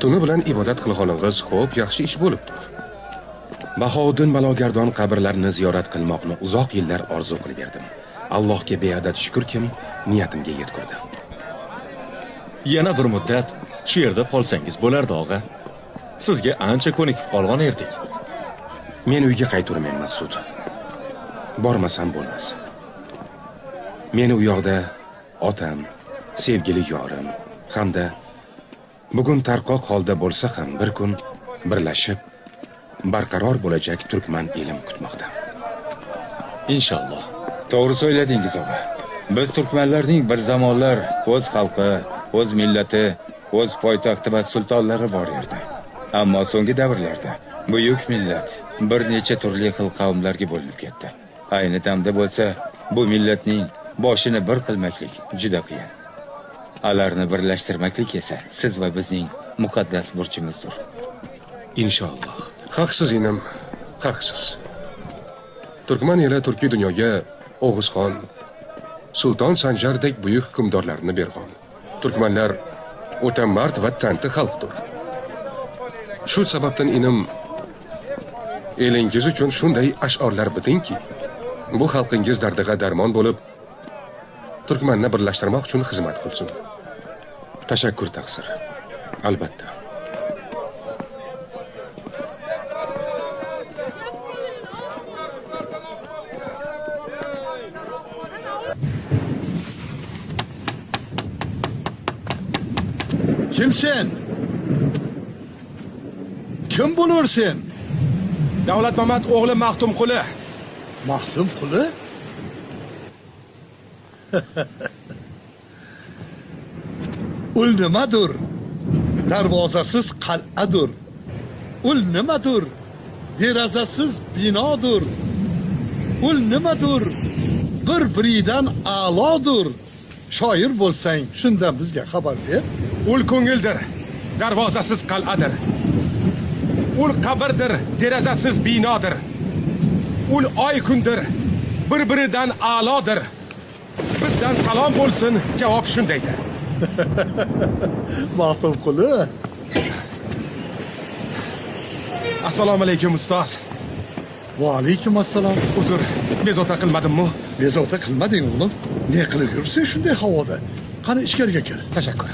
tuni bilan ibodat qilganingiz xo'p yaxshi ish bo'libdi. Bahovuddin Balogardon qabrlarini ziyorat qilmoqni uzoq yillar orzu qilib berdim. Allohga beadad shukrkim, niyatimga yetkurdi. Yana bir muddat shu yerda qolsangiz bo'lardi, og'a. Sizga ancha ko'nikib qolgan erdik. Men uyga qayturmen, Maqsud. Bormasam bo'lmas. Meni u yoqda otam, sevgili yorim hamda bugun tarqoq holda bo'lsa ham bir kun birlashib barqaror bo'lajak turkman elim kutmoqda. Inshaalloh. To'g'ri so'yladingiz, og'a. Biz turkmanlarning bir zamonlar o'z xalqi, o'z millati, o'z poytaxti va sultonlari bor edi. Ammo so'nggi davrlarda buyuk millat bir necha turli xil qavmlarga bo'linib ketdi. Ayni damda bo'lsa bu millatning boshini bir qilmaklik juda qiyin. Alarni birlashtirmaklik esa siz va bizning muqaddas burchimizdir. Inshaalloh. Haqsiz inim, haqsiz. Turkman eli turkiy dunyoga O'g'uzxon, Sulton Sanjardek buyuk hukmdorlarni bergan. Turkmanlar o'ta mard va tanti xalqdir. Shu sababdan inim, elingiz uchun shunday ash'orlar bitingki, bu xalqingiz dardiga darmon bo'lib, turkmanni birlashtirmoq uchun xizmat qilsin. Tashakkur taqsir. Albatta. Kimsen? Kim bo'lursen? Davlat Mamat o'g'li Maxtumquli. Maxtumquli? Ul nimadir? Darvozasiz qal'adir. Ul nimadir? Derazasiz binodir. Ul nimadir? Bir-biridan a'lodir. Shoir bo'lsang, shundan bizga xabar ber. Ul ko'ngildir, darvozasiz qal'adir. Ul qabrdir, derazasiz binodir. Ul oy kundir, bir-biridan a'lodir. Bizdan salom bo'lsin, javob shundaydir. Maxtumquli. Assalomu alaykum ustoz. Va alaykum assalom. Uzr, bezovta qilmadimmi? Bezovta qilmading o'g'lim. Ne qilib yuribsan shunday havoda? Qani ichkariga kir. Tashakkur.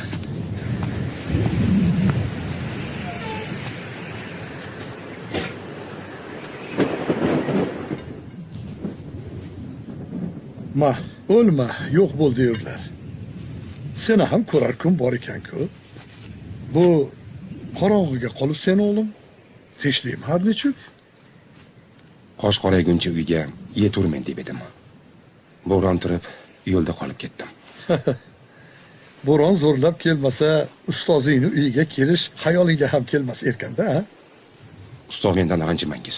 Ma, o'lma, yo'q bo'l deyurlar. Seni ham ko'rar kun bor ekan-ku. Bu qorong'iga qolib sen o'g'lim. Tinchlikmi har nechuk? Qosh qorayguncha uyga yeturmen deb edim. Bo'ron turib yo'lda qolib ketdim. Bo'ron zo'rlab kelmasa, ustozingni uyiga kelish xayolingga ham kelmas erkanda, ha? Ustoz mendan ranjimangiz.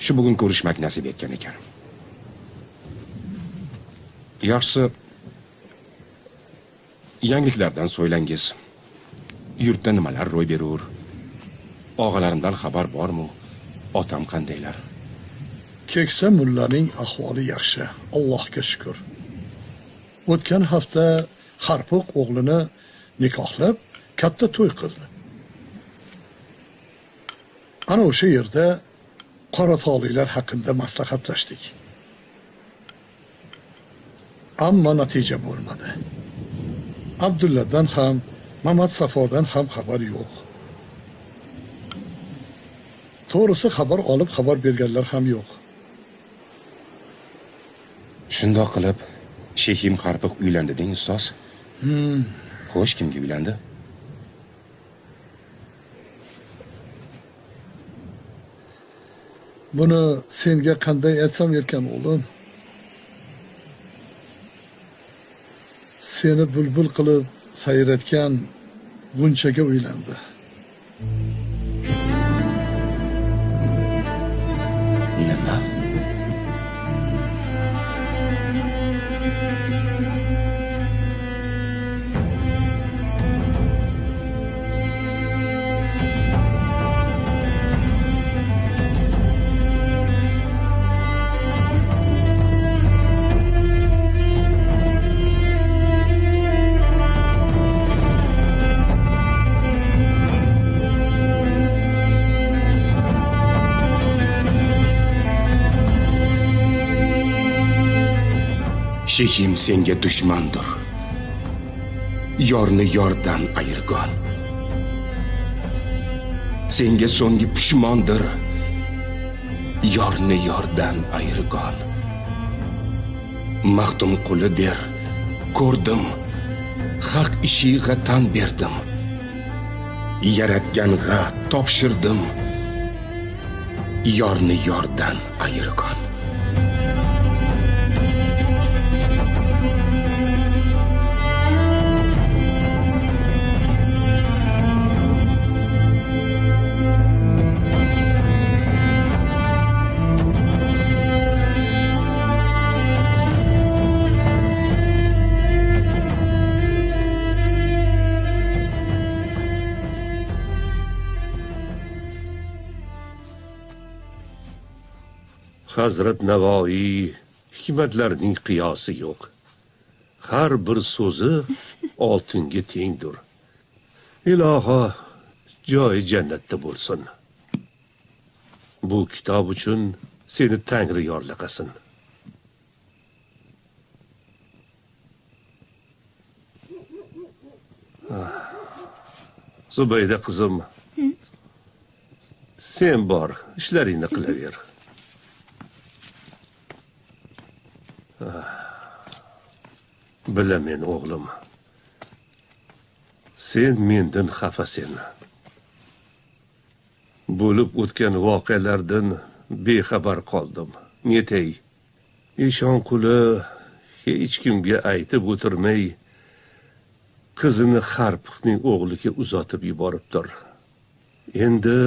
Shu bugun ko'rishmak nasib etgan ekan. Yaxshisi yangiliklardan so'ylangiz. Yurtda nimalar ro'y berur? Og'alarimdan xabar bormi? Otam qandaylar? Keksa mullaning ahvoli yaxshi, Allohga shukr. O'tgan hafta Xarpoq o'g'lini nikohlab katta to'y qildi. Ana o'sha yerda qoratolilar haqida maslahatlashdik. Ammo natija bo'lmadi. Abdulladan ham, Mamat Safodan ham xabar yo'q. To'g'risi xabar olib xabar berganlar ham yo'q. Shundoq qilib Shehim Harpiq uylandi deng ustoz. Xo'sh, kimga uylandi? Buni senga qanday aytsam erkan o'g'lim? Seni bulbul qilib sayratgan G'unchaga uylandi. Nima? Shehim senga dushmandir. Yorni yordan ayirgon. Senga so'nggi pushmondir. Yorni yordan ayirgon. Maxtumquli der, ko'rdim, haq ishiga tan berdim. Yaratganga topshirdim. Yorni yordan ayirgon. Hazrat Navoiy hikmatlarining qiyosi yo'q. Har bir so'zi oltinga tengdir. Iloho, joyi jannatda bo'lsin. Bu kitob uchun seni Tangri yorlaqasin. Zubayda qizim, sen bor, ishlaringni qilaver. Bilamen o'g'lim, sen mendan xafasen. Bo'lib o'tgan voqealardan bexabar qoldim. Netay, Eshonquli hech kimga aytib o'tirmay qizini Harpiqning o'g'liga uzatib yuboribdir. Endi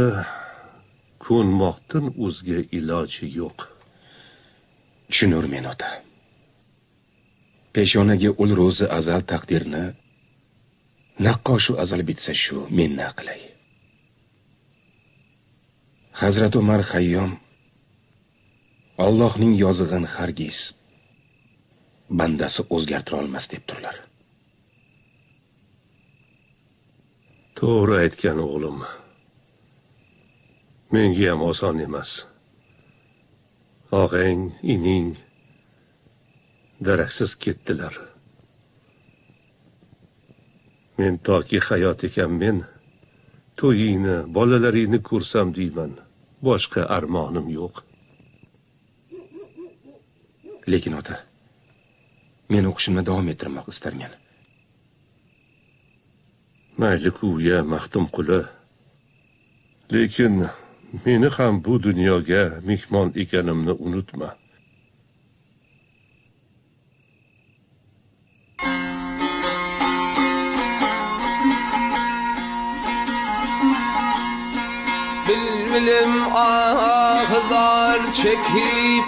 ko'nmoqdan o'zga iloji yo'q. Tushunurmen ota. Peshonaga ul ro'zi azal taqdirni naqqoshu azal bitsa shu men na qilay. Hazrat Umar Xayyom Allohning yozig'in hargiz bandasi o'zgartira olmas deb turlar. To'g'ri aytgan o'g'lim. Menga ham oson emas. Og'ang, ining daraksiz ketdilar. Men toki hayot ekanmen, to'yingni, bolalaringni ko'rsam deyman. Boshqa armonim yo'q. Lekin ota, men o'qishimni davom ettirmoq istarmen. Mayli-ku, ya Maxtumquli. Lekin meni ham bu dunyoga mehmon ekanimni unutma. Bilbilim ahlar çekip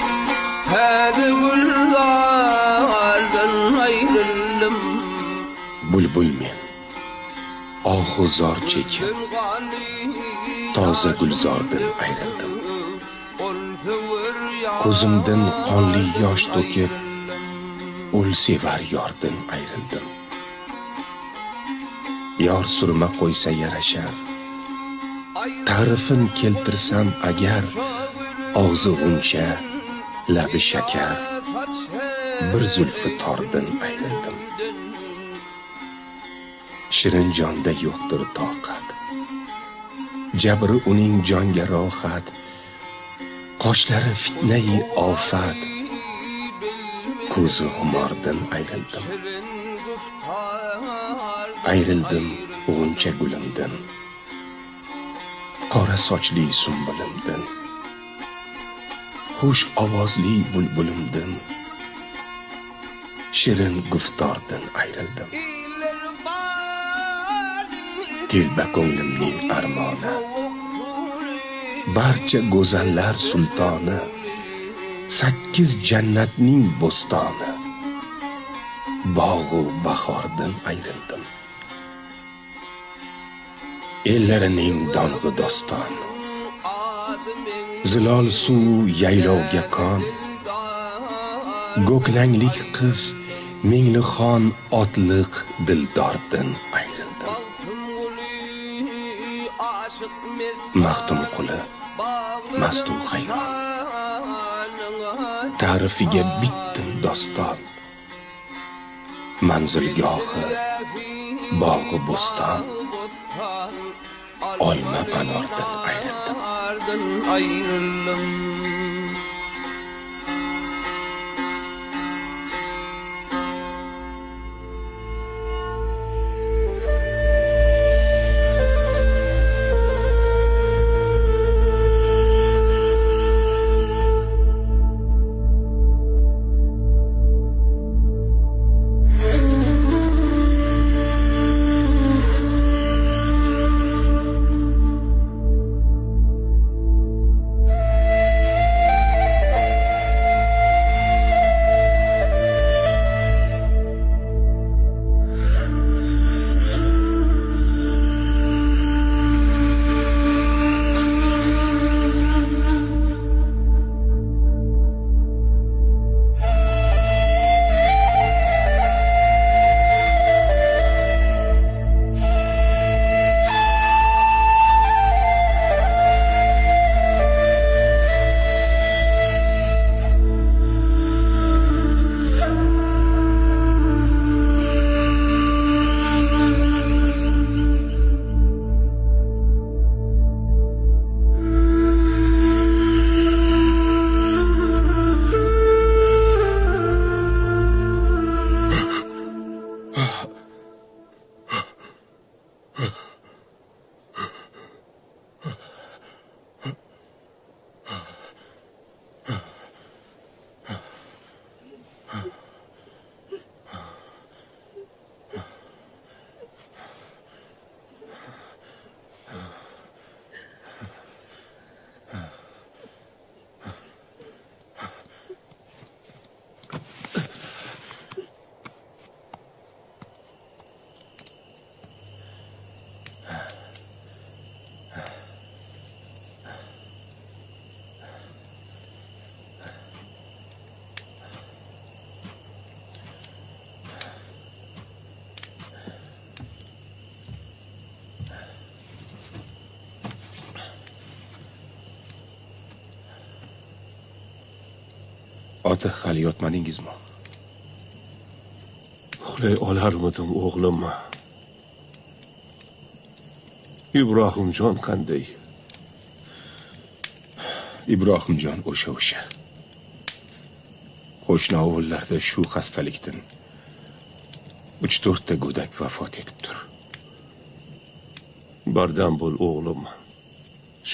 Täze güllardan ayrıldım. Bulbul men ohu zor çekip toza gulzordan ayrildim. Ko'zimdan qonli yosh to'kib ul sevar yordan ayrildim. Yor surma qo'ysa yarashar, ta'rifin keltirsam agar, og'zi g'uncha, labi shakar, bir zulfi tordan ayrildim. Shirin jonda yo'qdir toqat. Jabri uning jonga rohat. Qoshlari fitnai ofat. Ko'zi xumordan ayrildim. Ayrildim g'uncha gulimdan. Qora sochli sumbulimdan. Xush ovozli bulbulimdan. Shirin guftordan ayrildim. Telba ko'nglimning armoni. Barcha go'zallar sultoni. 8 jannatning bo'stoni. Bog'u bahordan ayrildim. Ellarining dong'i doston. Zilol suv yaylovga kon. Go'klanglik qiz Menglixon otliq dildordan ayrildim. Maxtumquli mastu hayron. Ta'rifiga bitdim doston. Manzilgohi bog'i bo'ston. Olma anordan ayrildim. Ota, hali yotmadingizmi? Uxlay olarmidim, o'g'lim? Ibrohimjon qanday? Ibrohimjon o'sha. Qo'shni ovullarda shu xastalikdan 3-4 ta go'dak vafot etibdir. Bardam bo'l, o'g'lim.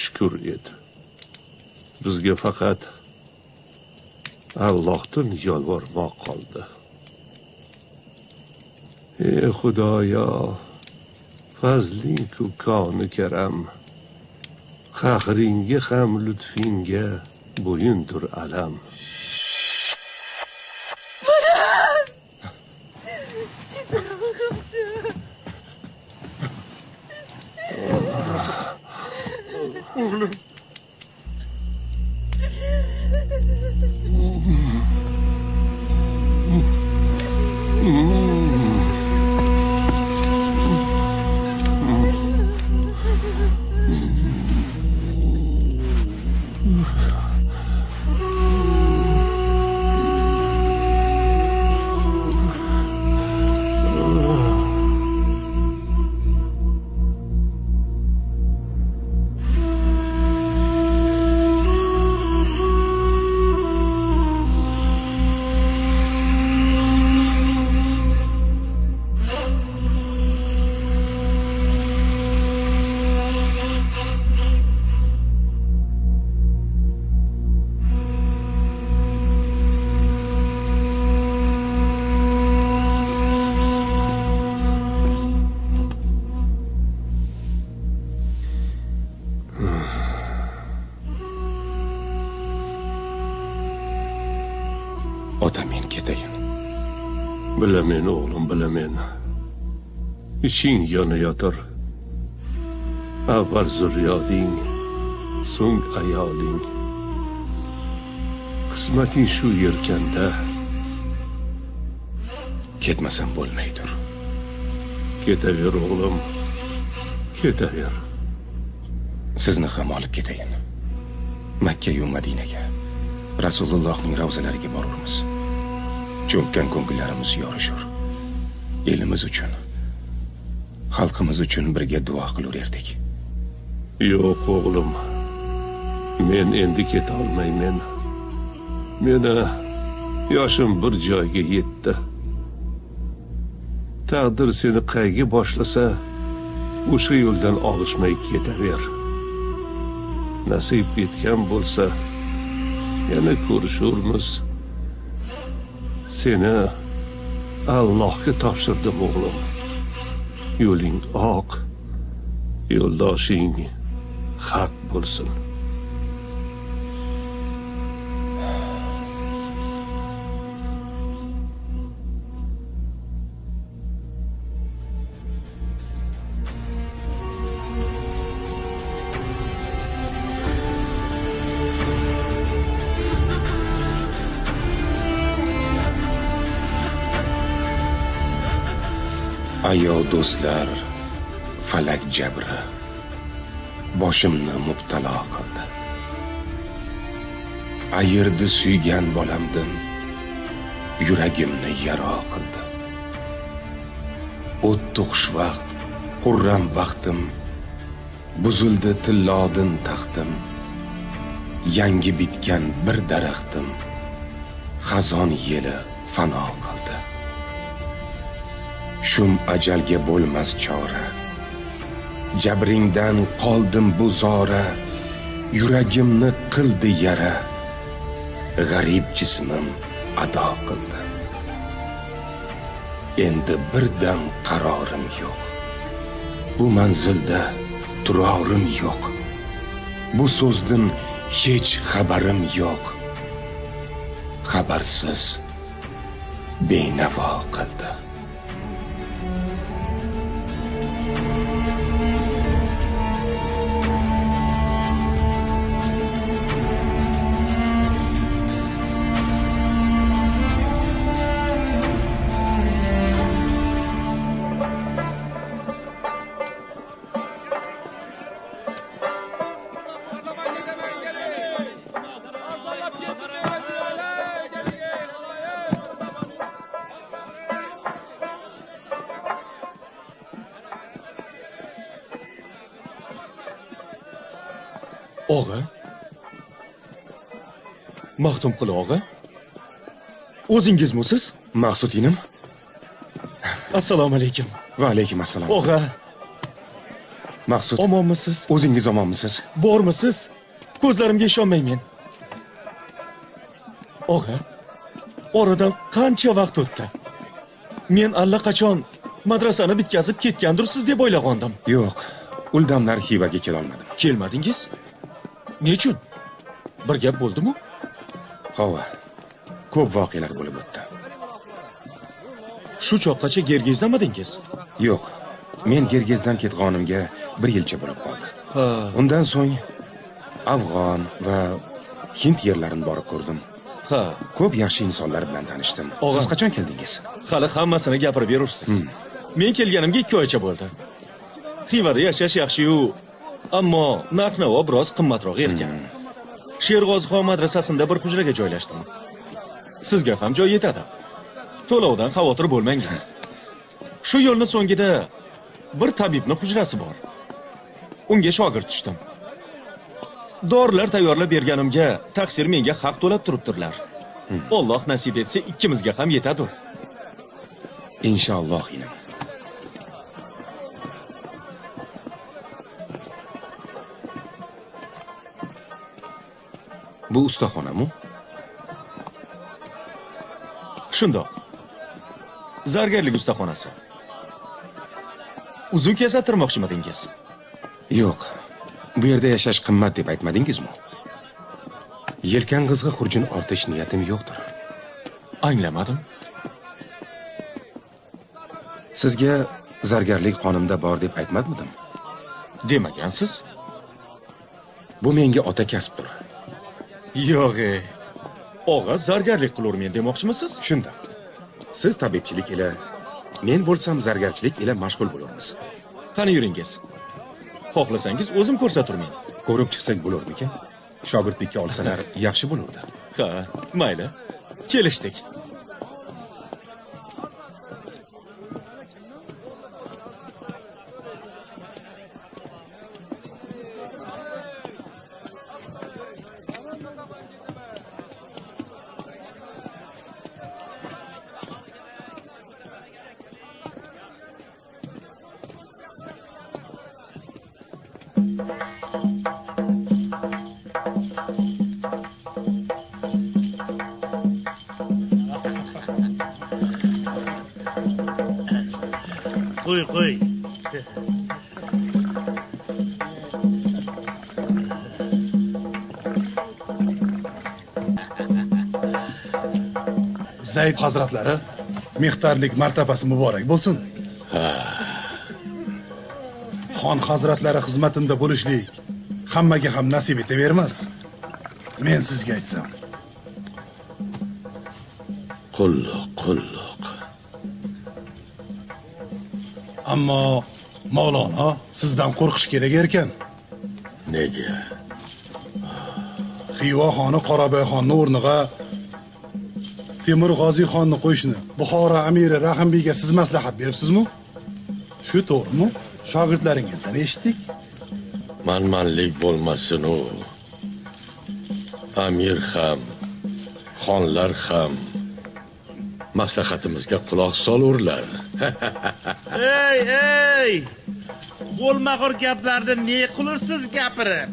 Shukr et. Bizga faqat Allohdan yolvormoq qoldi. Ey Xudoyo, fazling-ku koni karam, qahringga ham lutfingga bo'yindir alam. Bırak! İbrahimciğim. Oğlum. Bilamen o'g'lim, bilamen. Iching yonayotir. Avval zurriyoding, so'ng ayoling. Qismating shu yerkanda. Ketmasam bo'lmaydir. Ketaver o'g'lim, ketaver. Sizni ham olib ketayin. Makka yu Madinaga, Rasulullohning ravzalariga borurmiz. Cho'kkan ko'ngillarimiz yorishur. Elimiz uchun, xalqimiz uchun birga duo qilur erdik. Yo'q o'g'lim, men endi keta olmayman. Meni yoshim bir joyga yetdi. Taqdir seni qayga boshlasa, o'sha yo'ldan og'ishmay ketaver. Nasib etgan bo'lsa, yana ko'rishurmiz. Seni Allohga topshirdim o'g'lim. Yo'ling oq, yo'ldoshing haq bo'lsin. Ayo do'stlar, falak jabri boshimni mubtalo qildi. Ayirdi suygan bolamdan, yuragimni yaro qildi. O'tdi xushvaqt, xurram baxtim, buzildi tillodin taxtim. Yangi bitgan bir daraxtim, xazon yeli fano qildi. Shum ajalga bo'lmas chora, jabringdan qoldim bu zora, yuragimni qildi yara, g'arib jismim ado qildi. Endi bir dam qarorim yo'q, bu manzilda turorim yo'q, bu so'zdan hech xabarim yo'q, xabarsiz benavo qildi. Og'a, Maxtumquli og'a, o'zingizmisiz? Maqsud inim. Assalomu alaykum. Va alaykum assalom. Og'a. Maqsud, omonmisiz? O'zingiz omonmisiz? Bormisiz? Ko'zlarimga ishonmaymen. Og'a, oradan qancha vaqt o'tdi? Men allaqachon madrasani bitkazib ketgandirsiz deb o'ylagandim. Yo'q, uldamlar Xivaga kela olmadim. Kelmadingiz? Nechun? Bir gap bo'ldimi? Hova, ko'p voqealar bo'lib o'tdi. Shu choqqacha Gergezdamadingiz? Yo'q, men Gergezdan ketganimga bir yilcha bo'lib qoldi. Ha. Undan so'ng Afg'on va Hind yerlarini borib ko'rdim. Ha. Ko'p yaxshi insonlar bilan tanishdim. Siz qachon keldingiz? Hali hammasini gapirib berursiz. Men kelganimga 2 oycha bo'ldi. Xivada yashash yaxshi-yu, ammo narx-navo biroz qimmatroq ekan. Sherg'ozixon madrasasida bir hujraga joylashdim. Sizga ham joy yetadi. To'lovdan xavotir bo'lmangiz. Shu yo'lning so'ngida bir tabibning hujrasi bor. Unga shogird tushdim. Dorilar tayyorlab berganimga taqsir menga haq to'lab turibdirlar. Alloh nasib etsa ikkimizga ham yetadir. Inshaalloh inim. Bu ustaxonami? Shundoq. Zargarlik ustaxonasi. Uzun kesattirmoqchimidingiz? Yo'q. Bu yerda yashash qimmat deb aytmadingizmi? Yelkangizga xurjun ortish niyatim yo'qdir. Anglamadim. Sizga zargarlik qonimda bor deb aytmadmidim? Demagansiz. Bu menga ota kasbdir. Yo'q, og'a zargarlik qilurmen demoqchimisiz? Shundoq. Siz tabibchilik ila, men bo'lsam zargarchilik ila mashg'ul bo'lurmiz. Qani yuringiz. Xohlasangiz o'zim ko'rsaturmen. Ko'rib chiqsak bo'larmikan? Shogirdlikka olsalar yaxshi bo'lardi. Ha, mayli. Kelishdik. Qo'y. Zayd hazratlari, mehtarlik martabasi muborak bo'lsin. Xon hazratlari xizmatimda bo'lishlik hammaga ham nasib etavermas. Men sizga aytsam. Qulluq, qulluq. Ammo Mavlono sizdan qo'rqish kerak ekan. Nega? Xiva xoni Qorabay xonni o'rniga Temur G'oziy xonni qo'yishni Buxoro amiri Rahimbiyga siz maslahat beribsizmi? Shu to'g'rimi? Shogirdlaringizdan eshitdik. Manmanlik bo'lmasin u. Amir ham, xonlar ham maslahatimizga quloq solurlar. Ey, ey! Bo'lmag'ur gaplarni ne qilursiz gapirib?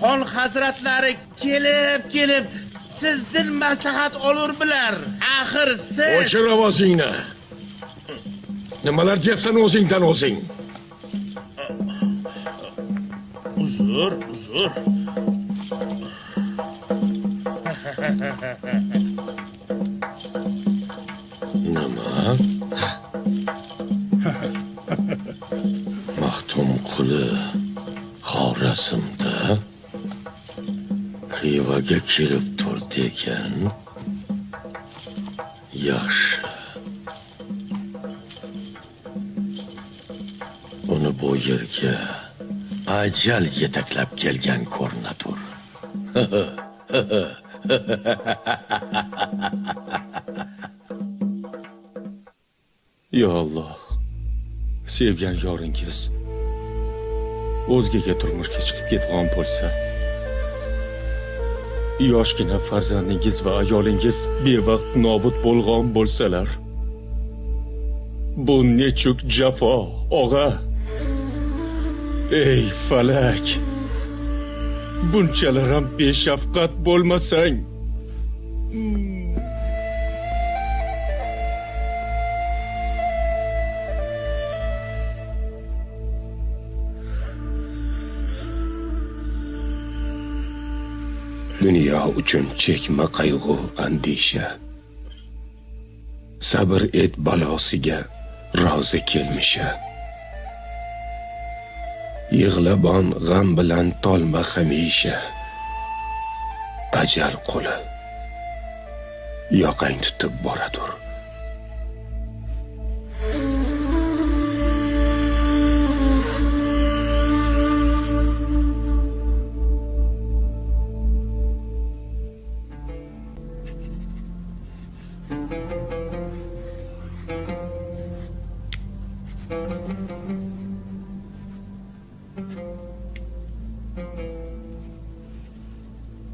Xon hazratlari kelib sizdan maslahat olur bilar. Axir siz... O'chir ovozingni. Nimalar deyapsan o'zingdan o'zing? Uzr, uzr. Nima? Maxtumquli Xorazmda Xivaga kelib turdi ekan. Yaxshi. Uni bu yerga ajal yetaklab kelgan ko'rinadur. Ya Alloh, sevgan yoringiz o'zgaga turmushga chiqib ketgan bo'lsa, yoshgina farzandingiz va ayolingiz bevaqt nobud bo'lgan bo'lsalar, bu nechuk jafo, og'a. Ey falak, bunchalar ham beshafqat bo'lmasang. Dunyo uchun chekma qayg'u andisha. Sabr et balosiga rozi kelmisha. Yig'labon g'am bilan tolma hamisha. Ajal qo'li yoqang tutib boradur.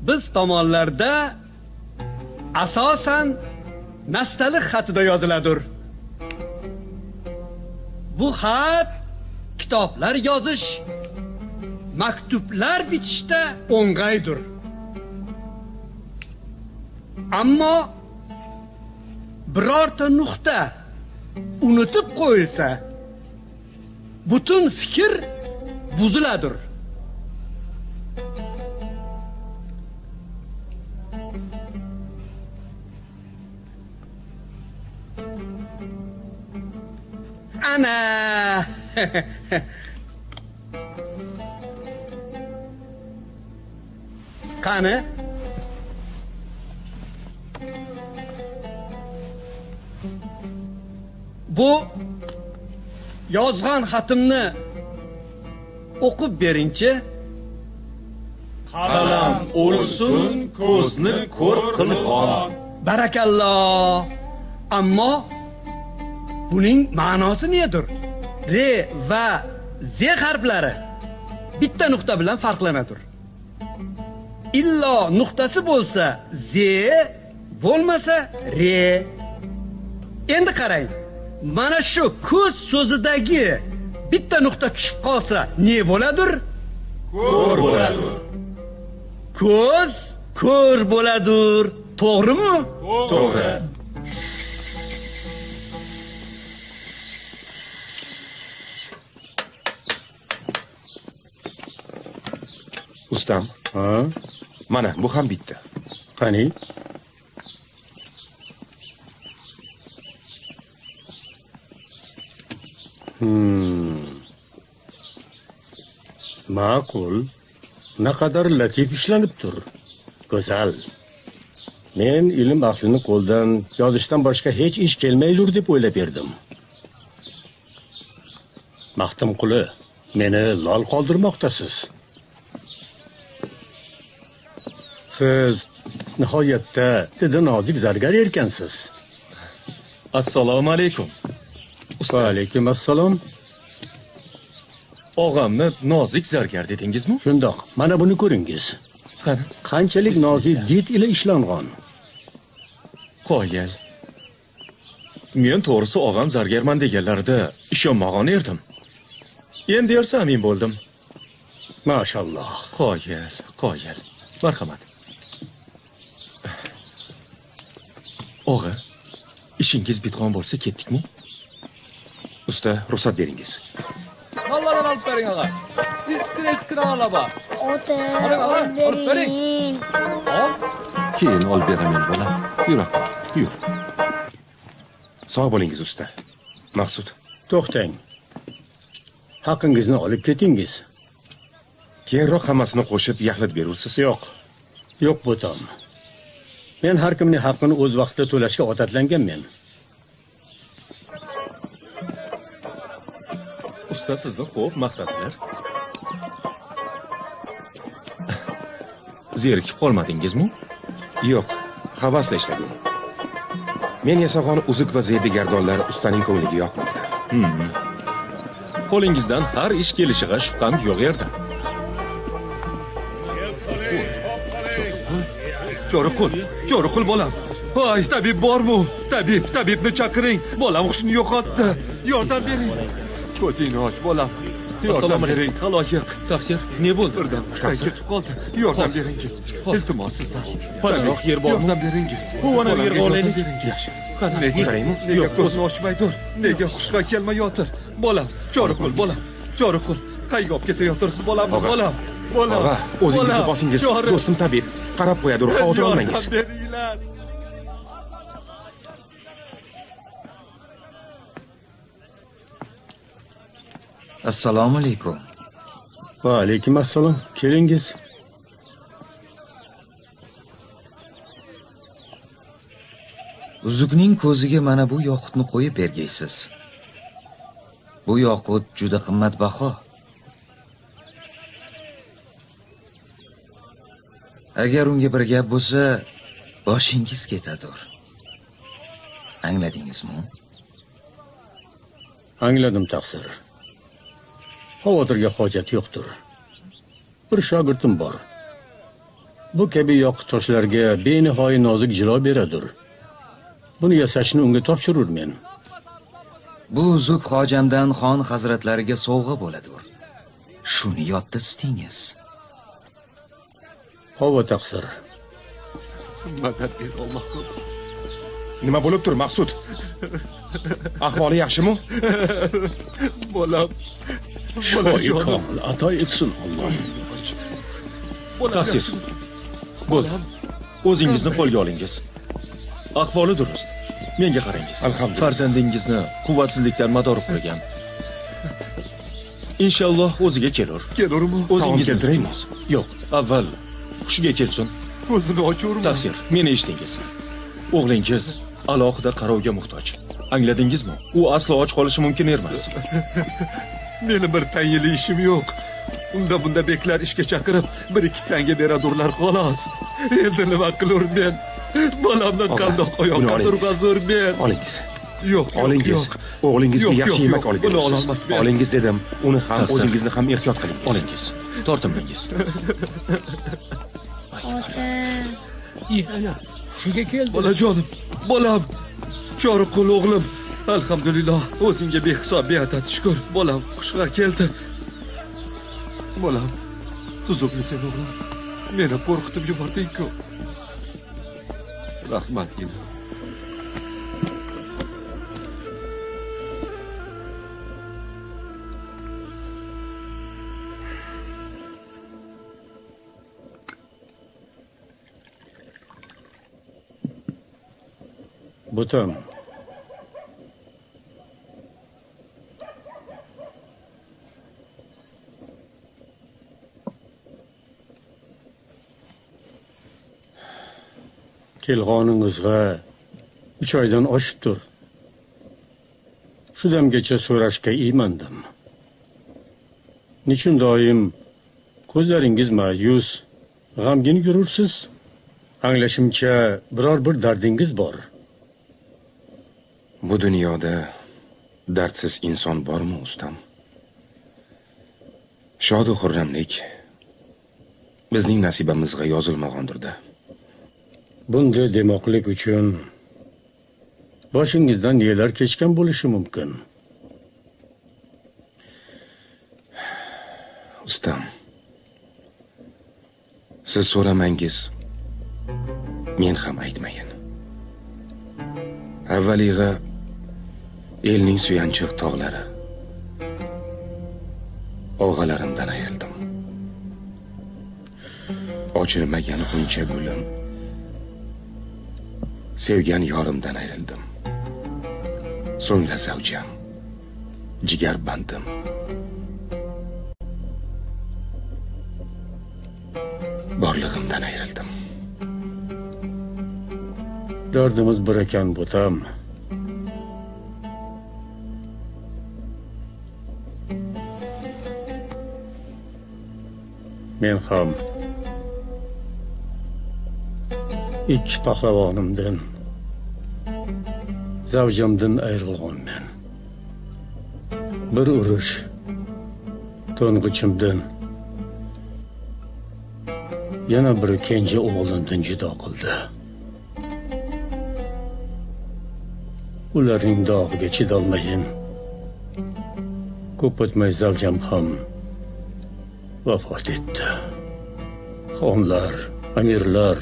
Biz tomonlarda asosan nastaliq xatida yoziladir. Bu xat kitoblar yozish, maktublar bitishda o'ng'aydir. Ammo birorta nuqta unutib qo'yilsa, butun fikr buziladir. Ana. Qani? Bu yozgan xatimni o'qib beringchi. Qalam o'lsin, ko'zni ko'r qilg'on. Barakallo. Ammo buning ma'nosi nedir? R va Z harflari bitta nuqta bilan farqlanadir. Illo nuqtasi bo'lsa Z, bo'lmasa R. Endi qarang. Mana shu ko'z so'zidagi bitta nuqta tushib qolsa ne bo'ladir? Ko'r bo'ladir. Ko'z ko'r bo'ladir. To'g'rimi? To'g'ri. Ustam, mana bu ham bitta. Qani? Ma'qul. Naqadar latif ishlanibdir. Go'zal. Men ilm ahlini qo'ldan yozishdan boshqa hech ish kelmaydir deb o'ylab erdim. Maxtumquli, meni lol qoldirmoqdasiz. Siz nihoyatda didi nozik zargar erkansiz. Assalomu alaykum. Va alaykum assalom. Og'amni nozik zargar dedingizmi? Shundoq. Mana buni ko'ringiz. Qani? Qanchalik nozik did ila ishlangan. Qoyil. Men to'g'risi og'am zargarman deganlarida ishonmagan erdim. Endi ersa amin bo'ldim. Mashalloh. Qoyil, qoyil. Marhamat. Og'a, ishingiz bitgan bo'lsa ketdikmi? Usta, ruxsat beringiz. Nollardan olib bering og'a. Iskra nollar bor. Ota, olib bering. Keyin olib beraman bolam. Yur, yur. Sog' bo'lingiz usta. Maqsud. To'xtang. Haqingizni olib ketingiz. Keyinroq hammasini qo'shib yaxlit berursiz. Yo'q. Yo'q bo'tam. Men har kimning haqqini o'z vaqtida to'lashga odatlanganman. Usta sizni ko'p maqtadilar. Zerikib qolmadingizmi? Yo'q, havasla ishladim. Men yasagan uzuk va zebi gardonlar ustaning ko'ngliga yoqmoqda. Qo'lingizdan har ish kelishiga shubham yo'q edi. Cho'riqul, Cho'riqul bolam. Voy, tabib bormi? Tabib, tabibni chaqiring. Bolam hushini yo'qotdi. Yordam bering. Ko'zingni och bolam. Yordam bering, xaloyiq. Taqsir, ne bo'ldi? Birdan hushdan ketib qoldi. Yordam beringiz. Iltimos sizdan. Panoh yer bormi? Yordam beringiz. Bu ana yerga olaylik. Nega, nega ko'zini ochmaydir? Nega hushga kelmayotir? Bolam, Cho'riqul bolam. Cho'riqul, qayga olib ketayotirsiz bolam, bolam? Bolam. Og'a, o'zingizni bosingiz. Do'stim tabib qarab qo'yadir, xavotir olmangiz. Assalomu alaykum. Va alaykum assalom. Kelingiz. Uzukning ko'ziga mana bu yoqutni qo'yib bergaysiz. Bu yoqut juda qimmatbaho. Agar unga bir gap bo'lsa, boshingiz ketadir. Angladingizmi? Angladim, taqsir. Xavotirga hojat yo'qdir. Bir shogirdim bor. Bu kabi yoqut toshlarga benihoya nozik jilo beradir. Buni yasashni unga topshirurmen. Bu uzuk hojamdan xon hazratlariga sovg'a bo'ladir. Shuni yodda tutingiz. Havo taqsir. Madad ber Allohim. Nima bo'lib tur, Maqsud? Ahvoli yaxshimi? Bolam. Bolam komil ato etsin Alloh. Taqsir. Bo'ldi. O'zingizni qo'lga olingiz. Ahvoli durust. Menga qarangiz. Alhamdulillah. Farzandingizni quvvatsizlikdan madori qurigan. Inshaalloh o'ziga kelur. Kelurmi? O'zingiz keltiraymi? Yo'q, avval hushiga kelsin. Ko'zini ochurmi? Taqsir, meni eshitingiz. O'g'lingiz alohida qarovga muhtoj. Angladingizmi? U aslo och qolishi mumkin emas. Meni bir tangili ishim yo'q. Unda bunda beklar ishga chaqirib, bir ikki tanga beradurlar xolos. Endi nima qilur men? Bolamni qandoq oyoqqa turg'azur men? Olingiz. Yo'q, olingiz. O'g'lingizga yaxshi yemak olib berasiz. Olingiz dedim, uni ham o'zingizni ham ehtiyot qilingiz. Olingiz. Tortinmangiz. Ota. Ana, shunga keldi. Bolajonim, bolam. Choriqul o'g'lim. Alhamdulillah, o'zingga behisob beadad shukr. Bolam xushga keldi. Bolam, tuzukmisan o'g'lim? Meni qo'rqitib yubording-ku. Rahmat inim. Bo'tam. Kelg'oningizga 3 oydan oshibdir. Shu damgacha so'rashga iymandim. Nechun doim ko'zlaringiz ma'yus, g'amgin yurursiz? Anglashimcha, biror bir dardingiz bor. Bu dunyoda dardsiz inson bormi, ustam? Shodu xurramlik bizning nasibamizga yozilmagandir-da. Bunday demoqlik uchun boshingizdan nelar kechgan bo'lishi mumkin? Ustam, siz so'ramangiz, men ham aytmayin. Avvaliga elning suyanchiq tog'lari, og'alarimdan ayrildim. Ochilmagan g'uncha gulim, sevgan yorimdan ayrildim. So'ngra zavjam, jigar bandim. Borlig'imdan ayrildim. Dardimiz bir ekan, bo'tam. Men ham 2 pahlavonimdan, zavjamdan ayrilganman. Bir urush to'ng'ichimdan, yana bir kenja o'g'limdan judo qildi. Ularning dog'iga chidolmayin. Ko'p o'tmay zavjam ham vafot etdi. Xonlar, amirlar,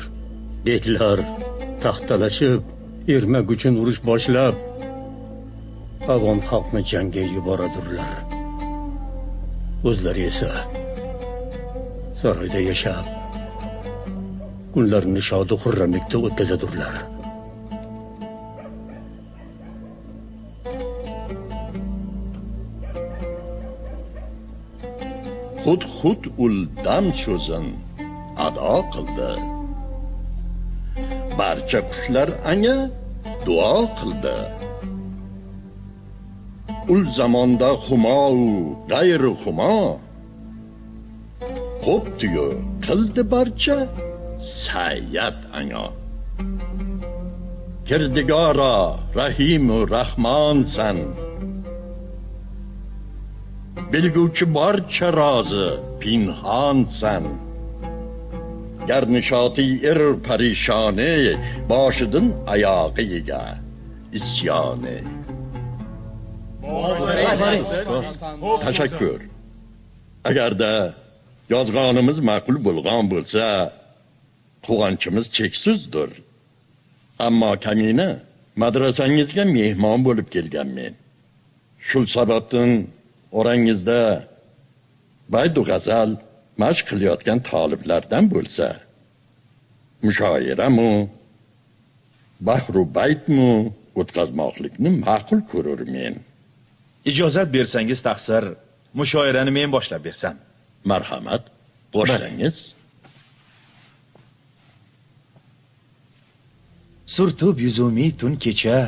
beklar taxtalashib, ermak uchun urush boshlab, avom xalqni jangga yuboradurlar. O'zlari esa saroyda yashab, kunlarini shodu xurramlikda o'tkazadurlar. Xud-xud ul dam so'zin ado qildi. Barcha qushlar anga duo qildi. Ul zamonda humo u g'ayri humo qo'pdi-yu qildi barcha sayyat ango. Kirdigora rahimu rahmonsan, bilguvchi barcha rozi pinhonsan. Gar nishoti parishoni, boshidan oyog'iga isyoni. Tashakkur. Agarda yozganimiz ma'qul bo'lgan bo'lsa, quvonchimiz cheksizdir. Ammo kamina madrasangizga mehmon bo'lib kelganmen. Shu sababdan orangizda baydu g'azal mashq qilayotgan toliblardan bo'lsa, mushoiramu, bahru baytmu, o'tkazmoqlikni ma'qul ko'rurmen. Ijozat bersangiz taqsir, mushoirani men boshlab bersam. Marhamat, boshlangiz. Surtib yuzumi tun kecha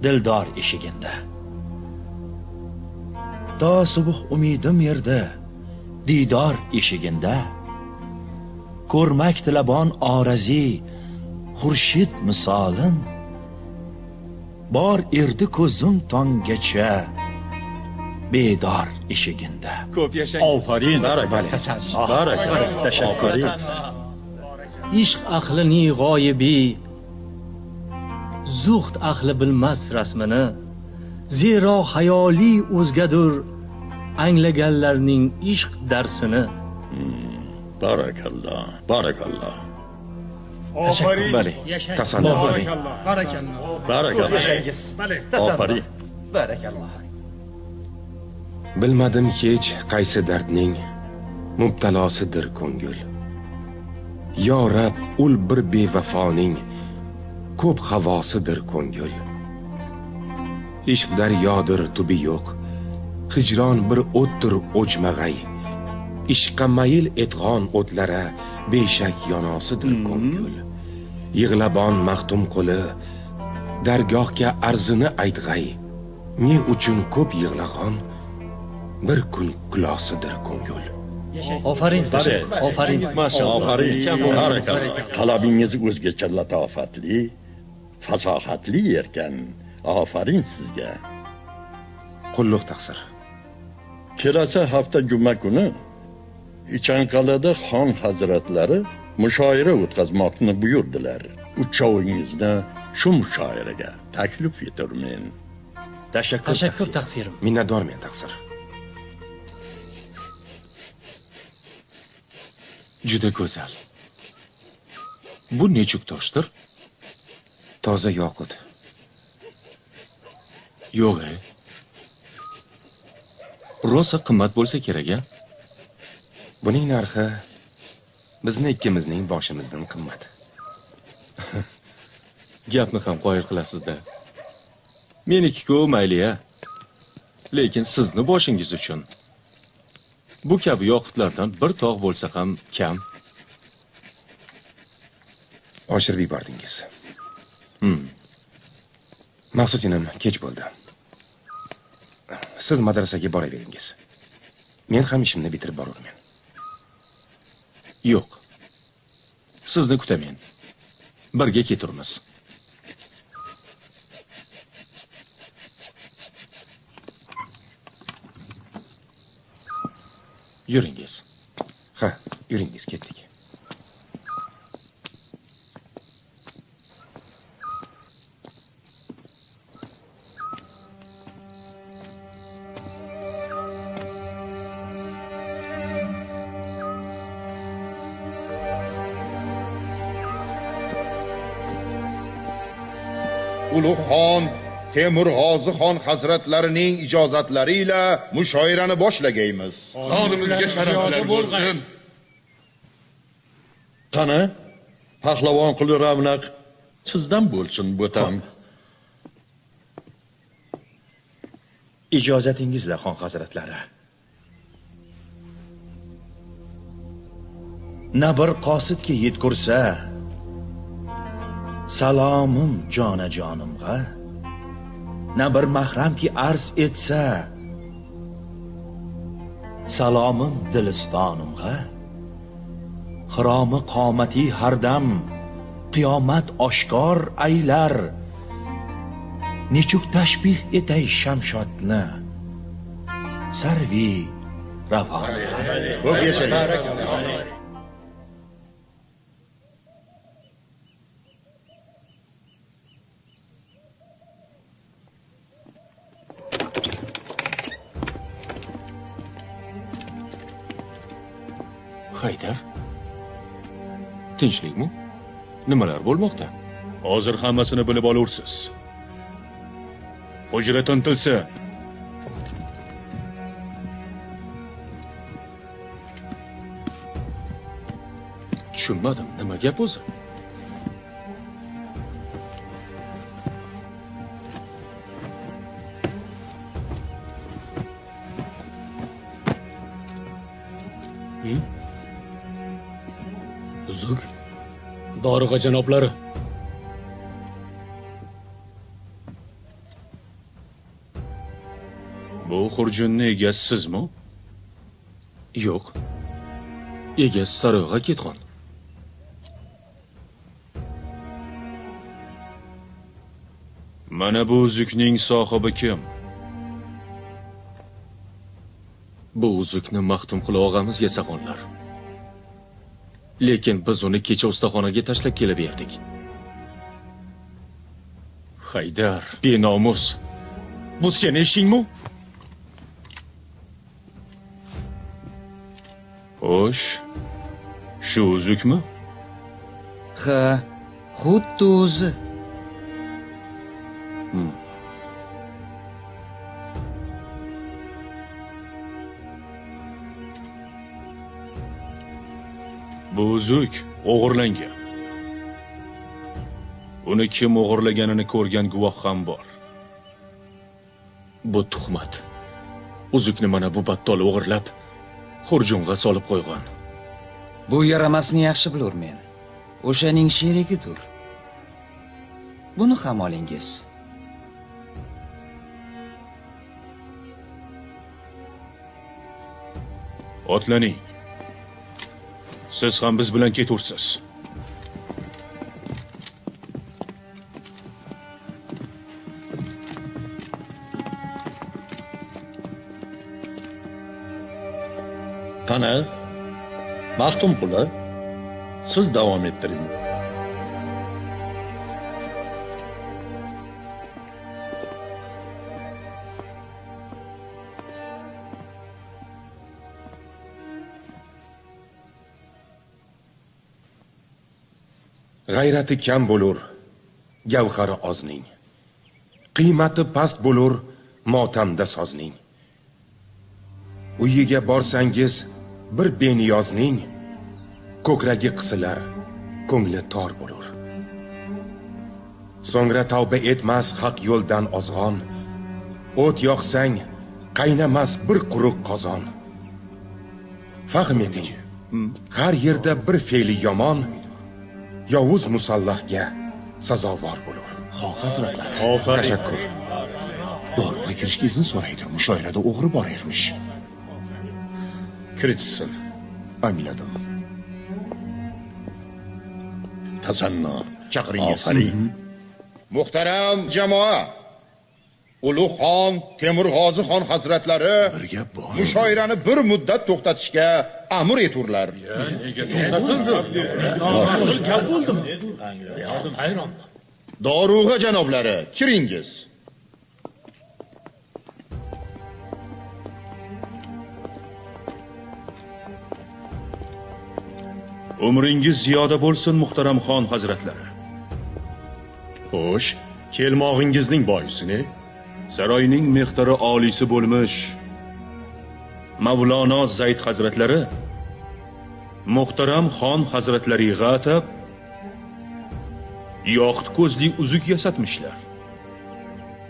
dildor eshiginda. To subh umidim yerda diydor eshiginda. Ko'rmak tilabon orazi xurshid misolin, bor erdi ko'zim tonggacha bedor eshiginda. Ko'p yashangiz. Ofarin. Barakalla. Tashakkur. Ishq ahlining g'oyibi, zuhd ahli bilmas rasmini, zero hayoli o'zgadur anglaganlarning ishq darsini. Barakalloh, barakalloh. Ofarin. Bale. Tasanna. Barakalloh. Barakalloh. Barakalloh. Ofarin. Barakalloh. Bilmadim hech qaysi dardning mubtalosidir ko'ngil. Yo Rab, ul bir bevafoning ko'p havosidir ko'ngil. Ishq daryodir tubi yo'q, hijron bir o'tdir o'chmag'ay. Ishqqa mayil etg'on o'tlara beshak yonosidir ko'ngil. Yig'labon maxtum quli dargohga arzini aytg'ay. Ne uchun ko'p yig'lag'on bir kun kulosidir ko'ngil. Ofarin. Ofarin. Ofarin. Barakalloh. Talabingiz o'zgacha latofatli, fasohatli erkan. Ofarin sizga. Qulluq taqsir. Kelasi hafta juma kuni Ichanqal'ada xon hazratlari mushoira o'tkazmoqni buyurdilar. Uchovingizni shu mushoiraga taklif eturmen. Tashakkur taqsirim. Minnatdormen taqsir. Juda go'zal. Bu nechuk toshdir? Toza yoqut. Yo'q, rosa qimmat bo'lsa kerak-a? Buning narxi bizni ikkimizning boshimizdan qimmat. Gapni ham qoyil qilasiz-da. Meniki-ku mayli-ya. Lekin sizni boshingiz uchun bu kabi yoqutlardan bir tog' bo'lsa ham kam. Oshirib yubordingiz. Maqsud inim, kech bo'ldi. Siz madrasaga boraveringiz. Men ham ishimni bitirib borurmen. Yo'q. Sizni kutamen. Birga keturmiz. Yuringiz. Ha, yuringiz, ketdik. Ulug' xon Temur G'ozi xon hazratlarining ijozatlari ila mushoirani boshlagaymiz. Xonimizga sharaflar bo'lsin. Qani, pahlavon quli Ravnaq sizdan bo'lsin bo'tam. Ijozatingizla xon hazratlari. Na bir qosidga yetkursa salomim jona jonimg'a, na bir mahramki arz etsa salomim dilistonimg'a. Xiromi qomati hardam qiyomat oshkor aylar, nechuk tashbih etay Shamshodni sarvi ravon. Ko'p yashangiz. Haydar, tinchlikmi? Nimalar bo'lmoqda? Hozir hammasini bilib olursiz. Hujra tintilsa. Tushunmadim, nima gap o'zi? Uzuk? Dorug'a janoblari. Bu xurjunni egasi sizmi? Yo'q. Egasi saroyga ketgan. Mana bu uzukning sohibi kim? Bu uzukni Maxtumquli og'amiz yasaganlar. Lekin biz uni kecha ustaxonaga tashlab kelib berdik. Haydar, benomus. Bu seni ishingmi? Xo'sh, shu uzukmi? Ha, xuddi o'zi. Bu uzuk o'g'irlangan. Uni kim o'g'irlaganini ko'rgan guvoh ham bor. Bu tuhmat. Uzukni mana bu battol o'g'irlab, xurjunga solib qo'ygan. Bu yaramasni yaxshi bilurmen. O'shaning sherigidir. Buni ham olingiz. Otlaning. Siz ham biz bilan ketursiz. Qani, Maxtumquli, siz davom ettiring. G'ayrati kam bo'lur gavhari ozning, qiymati past bo'lur motamda sozning. Uyiga borsangiz bir beniyozning, ko'kragi qisilar, ko'ngli tor bo'lur. So'ngra tavba etmas haq yo'ldan ozg'on, o't yoqsang qaynamas bir quruq qozon. Fahm eting, har yerda bir fe'li yomon yovuz musallahga sazovor bo'lur. Xon hazratlari. Ofarin. Tashakkur. Dorug'a kirishga izn so'raydi. Mushoirada o'g'ri bor ermish. Kiritsin. Angladim. Tasanno. Chaqiringiz. Ofarin. Muhtaram jamoa, Ulug' xon Temur G'ozi xon hazratlari mushoirani bir muddat to'xtatishga amr eturlar. Nega to'xtatildi? Gap bo'ldimi? Hayronman. Dorug'a janoblari, kiringiz. Umringiz ziyoda bo'lsin, muhtaram xon hazratlari. Xo'sh, kelmog'ingizning boisi ne? Saroyning mehtari oliysi bo'lmish Mavlono Zayd hazratlari muhtaram xon hazratlariga atab yoqut ko'zli uzuk yasatmişlar.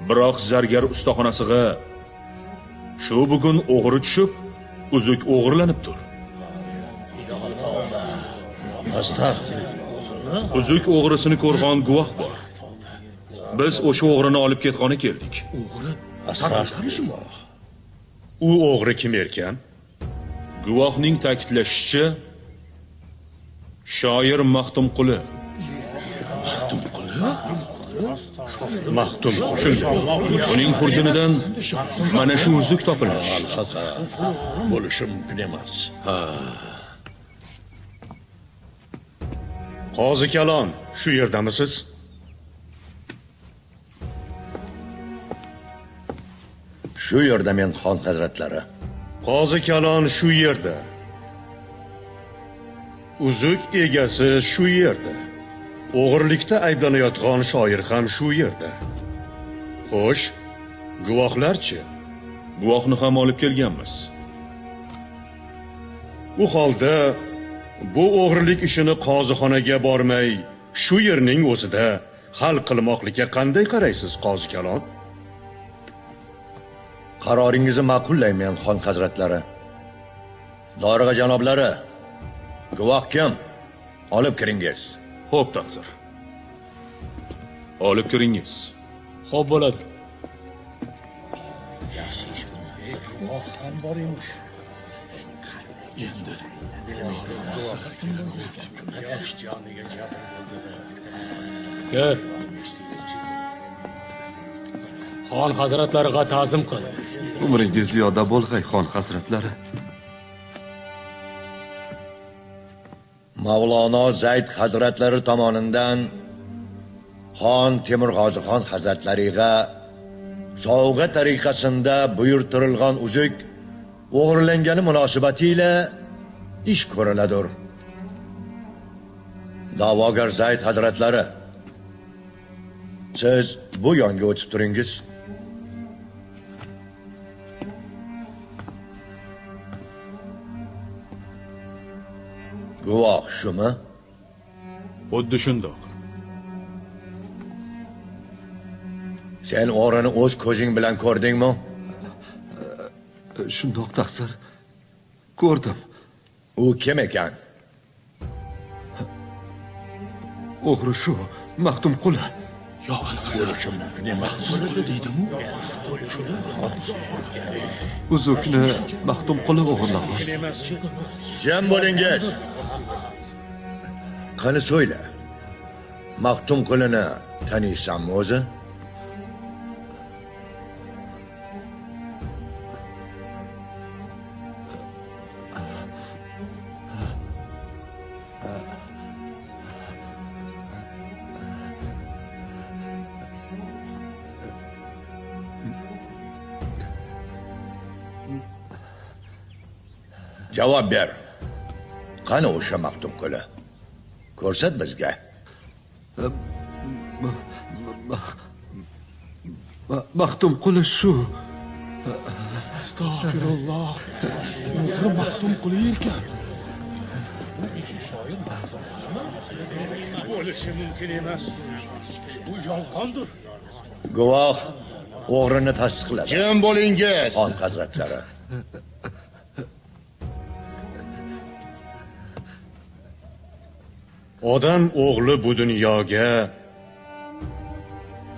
Biroq zargar ustaxonasiga shu bugun o'g'ri tushib, uzuk o'g'irlanibdir. Uzuk o'g'risini ko'rgan guvoh bor. Biz o'sha o'g'rini olib ketgani keldik. O'g'ri? Astag'firulloh. U o'g'ri kim erkan? Guvohning ta'kidlashicha, shoir Maxtumquli. Maxtumquli? Maxtumquli. Uning xurjunidan mana shu uzuk topilmiş. Bo'lishi mumkin emas. Ha. Qozi Kalon, shu yerdamisiz? Shu yerda men, xon hazratlari. Qozi Kalon shu yerda. Uzuk egasi shu yerda. O'g'irlikda ayblanayotgan shoir ham shu yerda. Xo'sh, guvohlarchi? Guvohni ham olib kelganmiz. U holda bu o'g'irlik ishini qozixonaga bormay, shu yerning o'zida hal qilmoqlikka qanday qaraysiz, qozi Kalon? Qaroringizni ma'qullayman, xon hazratlari. Dorug'a janoblari, guvoh kim? Olib kiringiz. Xo'p, taqsir. Olib kiringiz. Xo'p bo'ladi. Guvoh ham bor emish. Endi Kir. Xon hazratlariga ta'zim qil. Umringiz ziyoda bo'lg'ay, xon hazratlari. Mavlono Zayd hazratlari tomonidan Xon Temurg'ozixon hazratlariga sovg'a tariqasida buyurtirilgan uzuk o'g'irlangani munosabatiyle ish ko'riladir. Da'vogar Zayd hazratlari, siz bu yonga o'tib turingiz. Guvoh shumi? Xuddi shundoq. Sen o'g'rini o'z ko'zing bilan ko'rdingmi? Shundoq taqsir. Ko'rdim. U kim ekan? O'g'ri shu, Maxtumquli. Bo'lishi mumkin emas. Deydimi? Uzukni Maxtumquli o'g'irlagan. Jim bo'lingiz. Qani so'yla. Maxtumqulini taniysanmi o'zi? Javob ber. Qani o'sha Maxtumquli? Ko'rsat bizga. Maxtumquli shu. Astag'firulloh. O'g'ri Maxtumquli ekan. Bo'lishi mumkin emas. Bu yolg'ondir. Guvoh o'g'rini tasdiqladi. Jim bo'lingiz. Xon hazratlari. Odam o'g'li bu dunyoga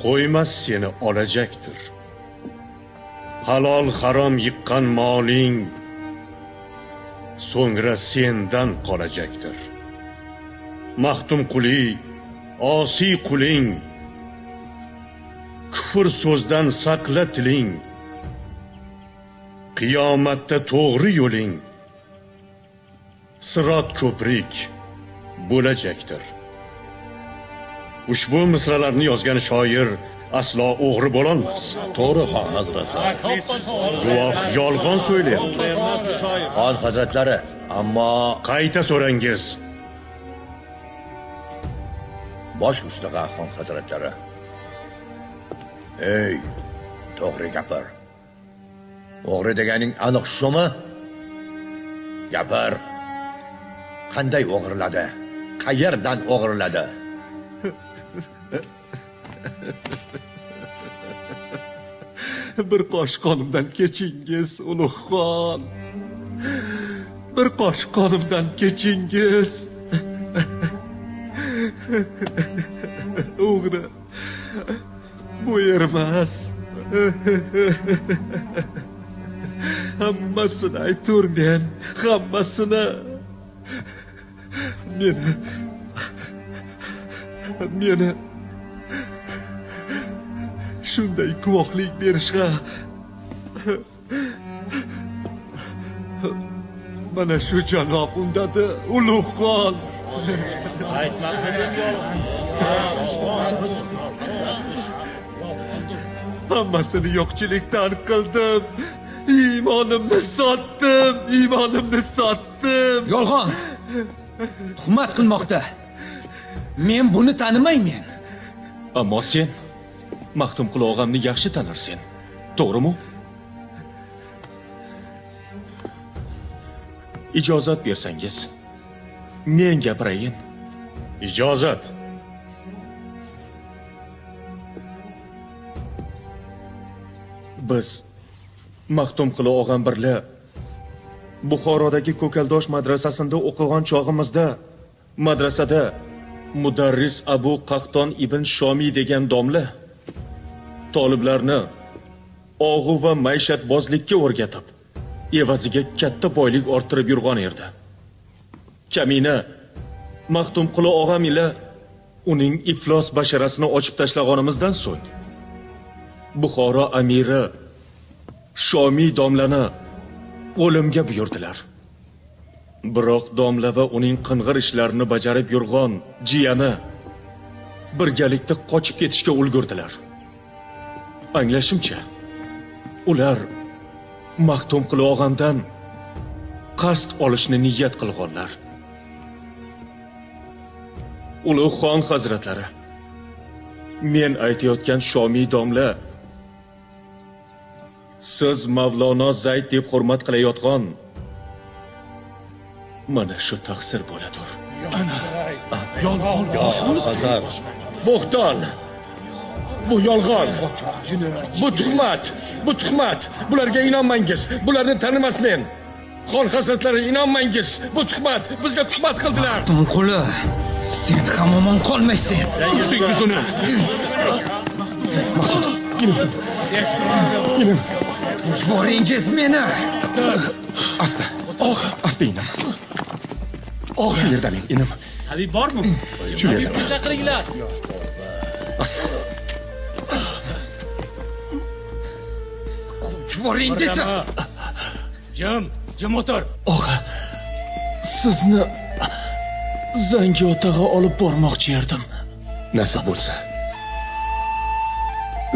qo'ymas seni olajakdir. Halol harom yiqqan moling so'ngra sendan qolajakdir. Maxtumquli, osiy quling, kufr so'zdan saqla tiling. Qiyomatda to'g'ri yo'ling sirot ko'prik bo'lajakdir. Ushbu misralarni yozgan shoir aslo o'g'ri bo'lolmas. To'g'ri, xon hazratlari. Guvoh yolg'on so'ylayapti. Xon hazratlari, ammo qayta so'rangiz. Bosh ustiga, xon hazratlari. Ey, to'g'ri gapir. O'g'ri deganing aniq shumi? Gapir. Qanday o'g'irladi? Qayerdan o'g'irladi? Bir qosh qonimdan kechingiz, ulug' xon. Bir qosh qonimdan kechingiz. O'g'ri bu yermas. Hammasini ayturmen, hammasini. Meni shunday guvohlik berishga mana shu janob undadi, ulug' xon. Hammasini yo'qchilikdan qildim. Iymonimni sotdim, iymonimni sotdim. Yolg'on. Tuhmat qilmoqda. Men buni tanimayman. Ammo sen Maxtumquli og'amni yaxshi tanirsen, to'g'rimi? Ijozat bersangiz, men gapirayin. Ijozat. Biz Maxtumquli og'am birla Buxorodagi Ko'kaldosh madrasasida o'qigan chog'imizda Madrasada mudarris Abu Qahton ibn Shomiy degan domla toliblarni og'u va maishatbozlikka o'rgatib, evaziga katta boylik orttirib yurgan edi. Kamina Maxtumquli og'am ila uning iflos basharasini ochib tashlaganimizdan so'ng Buxoro amiri Shomiy domlani o'limga buyurdilar. Biroq domla va uning qing'ir ishlarini bajarib yurgan jiyani birgalikda qochib ketishga ulgurdilar. Anglashimcha, ular Maxtumquli og'amdan qasd olishni niyat qilganlar. Ulug' xon hazratlari, men aytayotgan Shomiy domla siz Mavlono Zayd deb hurmat qilayotgan mana shu taqsir bo'ladir. Yolg'on, bo'xton. Bu yolg'on. Bu tuhmat. Bu tuhmat. Bularga inonmangiz. Bularni tanimasmen. Xon hazratlari, inonmangiz. Bu tuhmat. Bizga tuhmat qildilar. Maxtumquli, sen ham omon qolmaysan. Tutingiz uni. Maqsud, inim. Inim. Yuboringiz meni. Asta. Og'a, asta inim. Og'a, shu yerda men inim. Habib bormi? Shu yerda. Habibni chaqiringlar. Asta. Yuboring dedim. Jim, jim o'tir. Og'a, sizni Zangiotag'a olib bormoqchi edim. Nasib bo'lsa,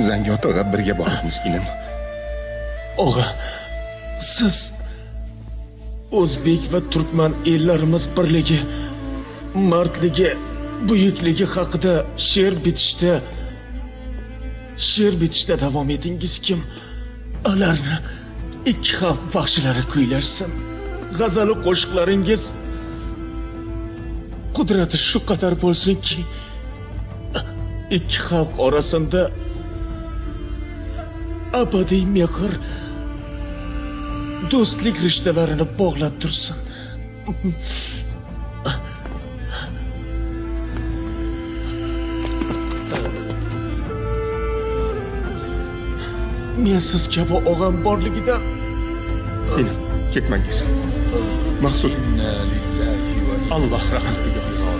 Zangiotag'a birga boramiz, inim. Og'a, siz o'zbek va turkman ellarimiz birligi, mardligi, buyukligi haqida she'r bitishda davom etingiz kim? Ularni ikki xalq baxshilari kuylashsin. G'azali qo'shiqlaringiz qudrati shu qadar bo'lsinki, ikki xalq orasida abadiy mehr, do'stlik rishtalarini bog'lab tursin. Men siz kabi og'am borligida. Inim, ketmangiz. Maqsud. Alloh rahmatiga olsin.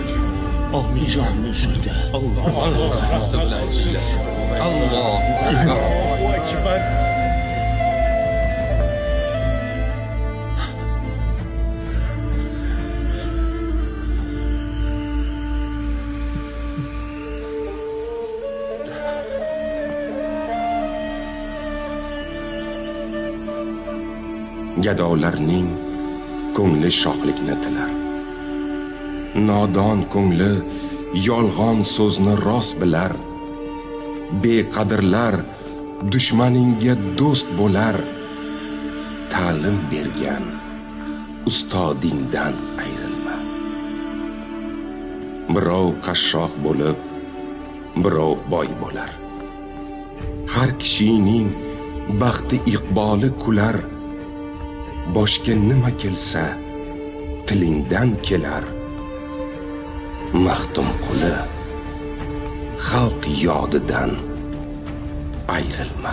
Amin. Jonni shunda. Alloh rahmatiga olsin. Allohu akbar. Gadolarning ko'ngli shohlikni tilar. Nodon ko'ngli yolg'on so'zni rost bilar. Beqadrlar dushmaningga do'st bo'lar. Ta'lim bergan ustodingdan ayrilma. Birov qashshoq bo'lib, birov boy bo'lar. Har kishining baxti iqboli kular. Boshga nima kelsa tilingdan kelar. Maxtumquli, xalq yodidan ayrilma.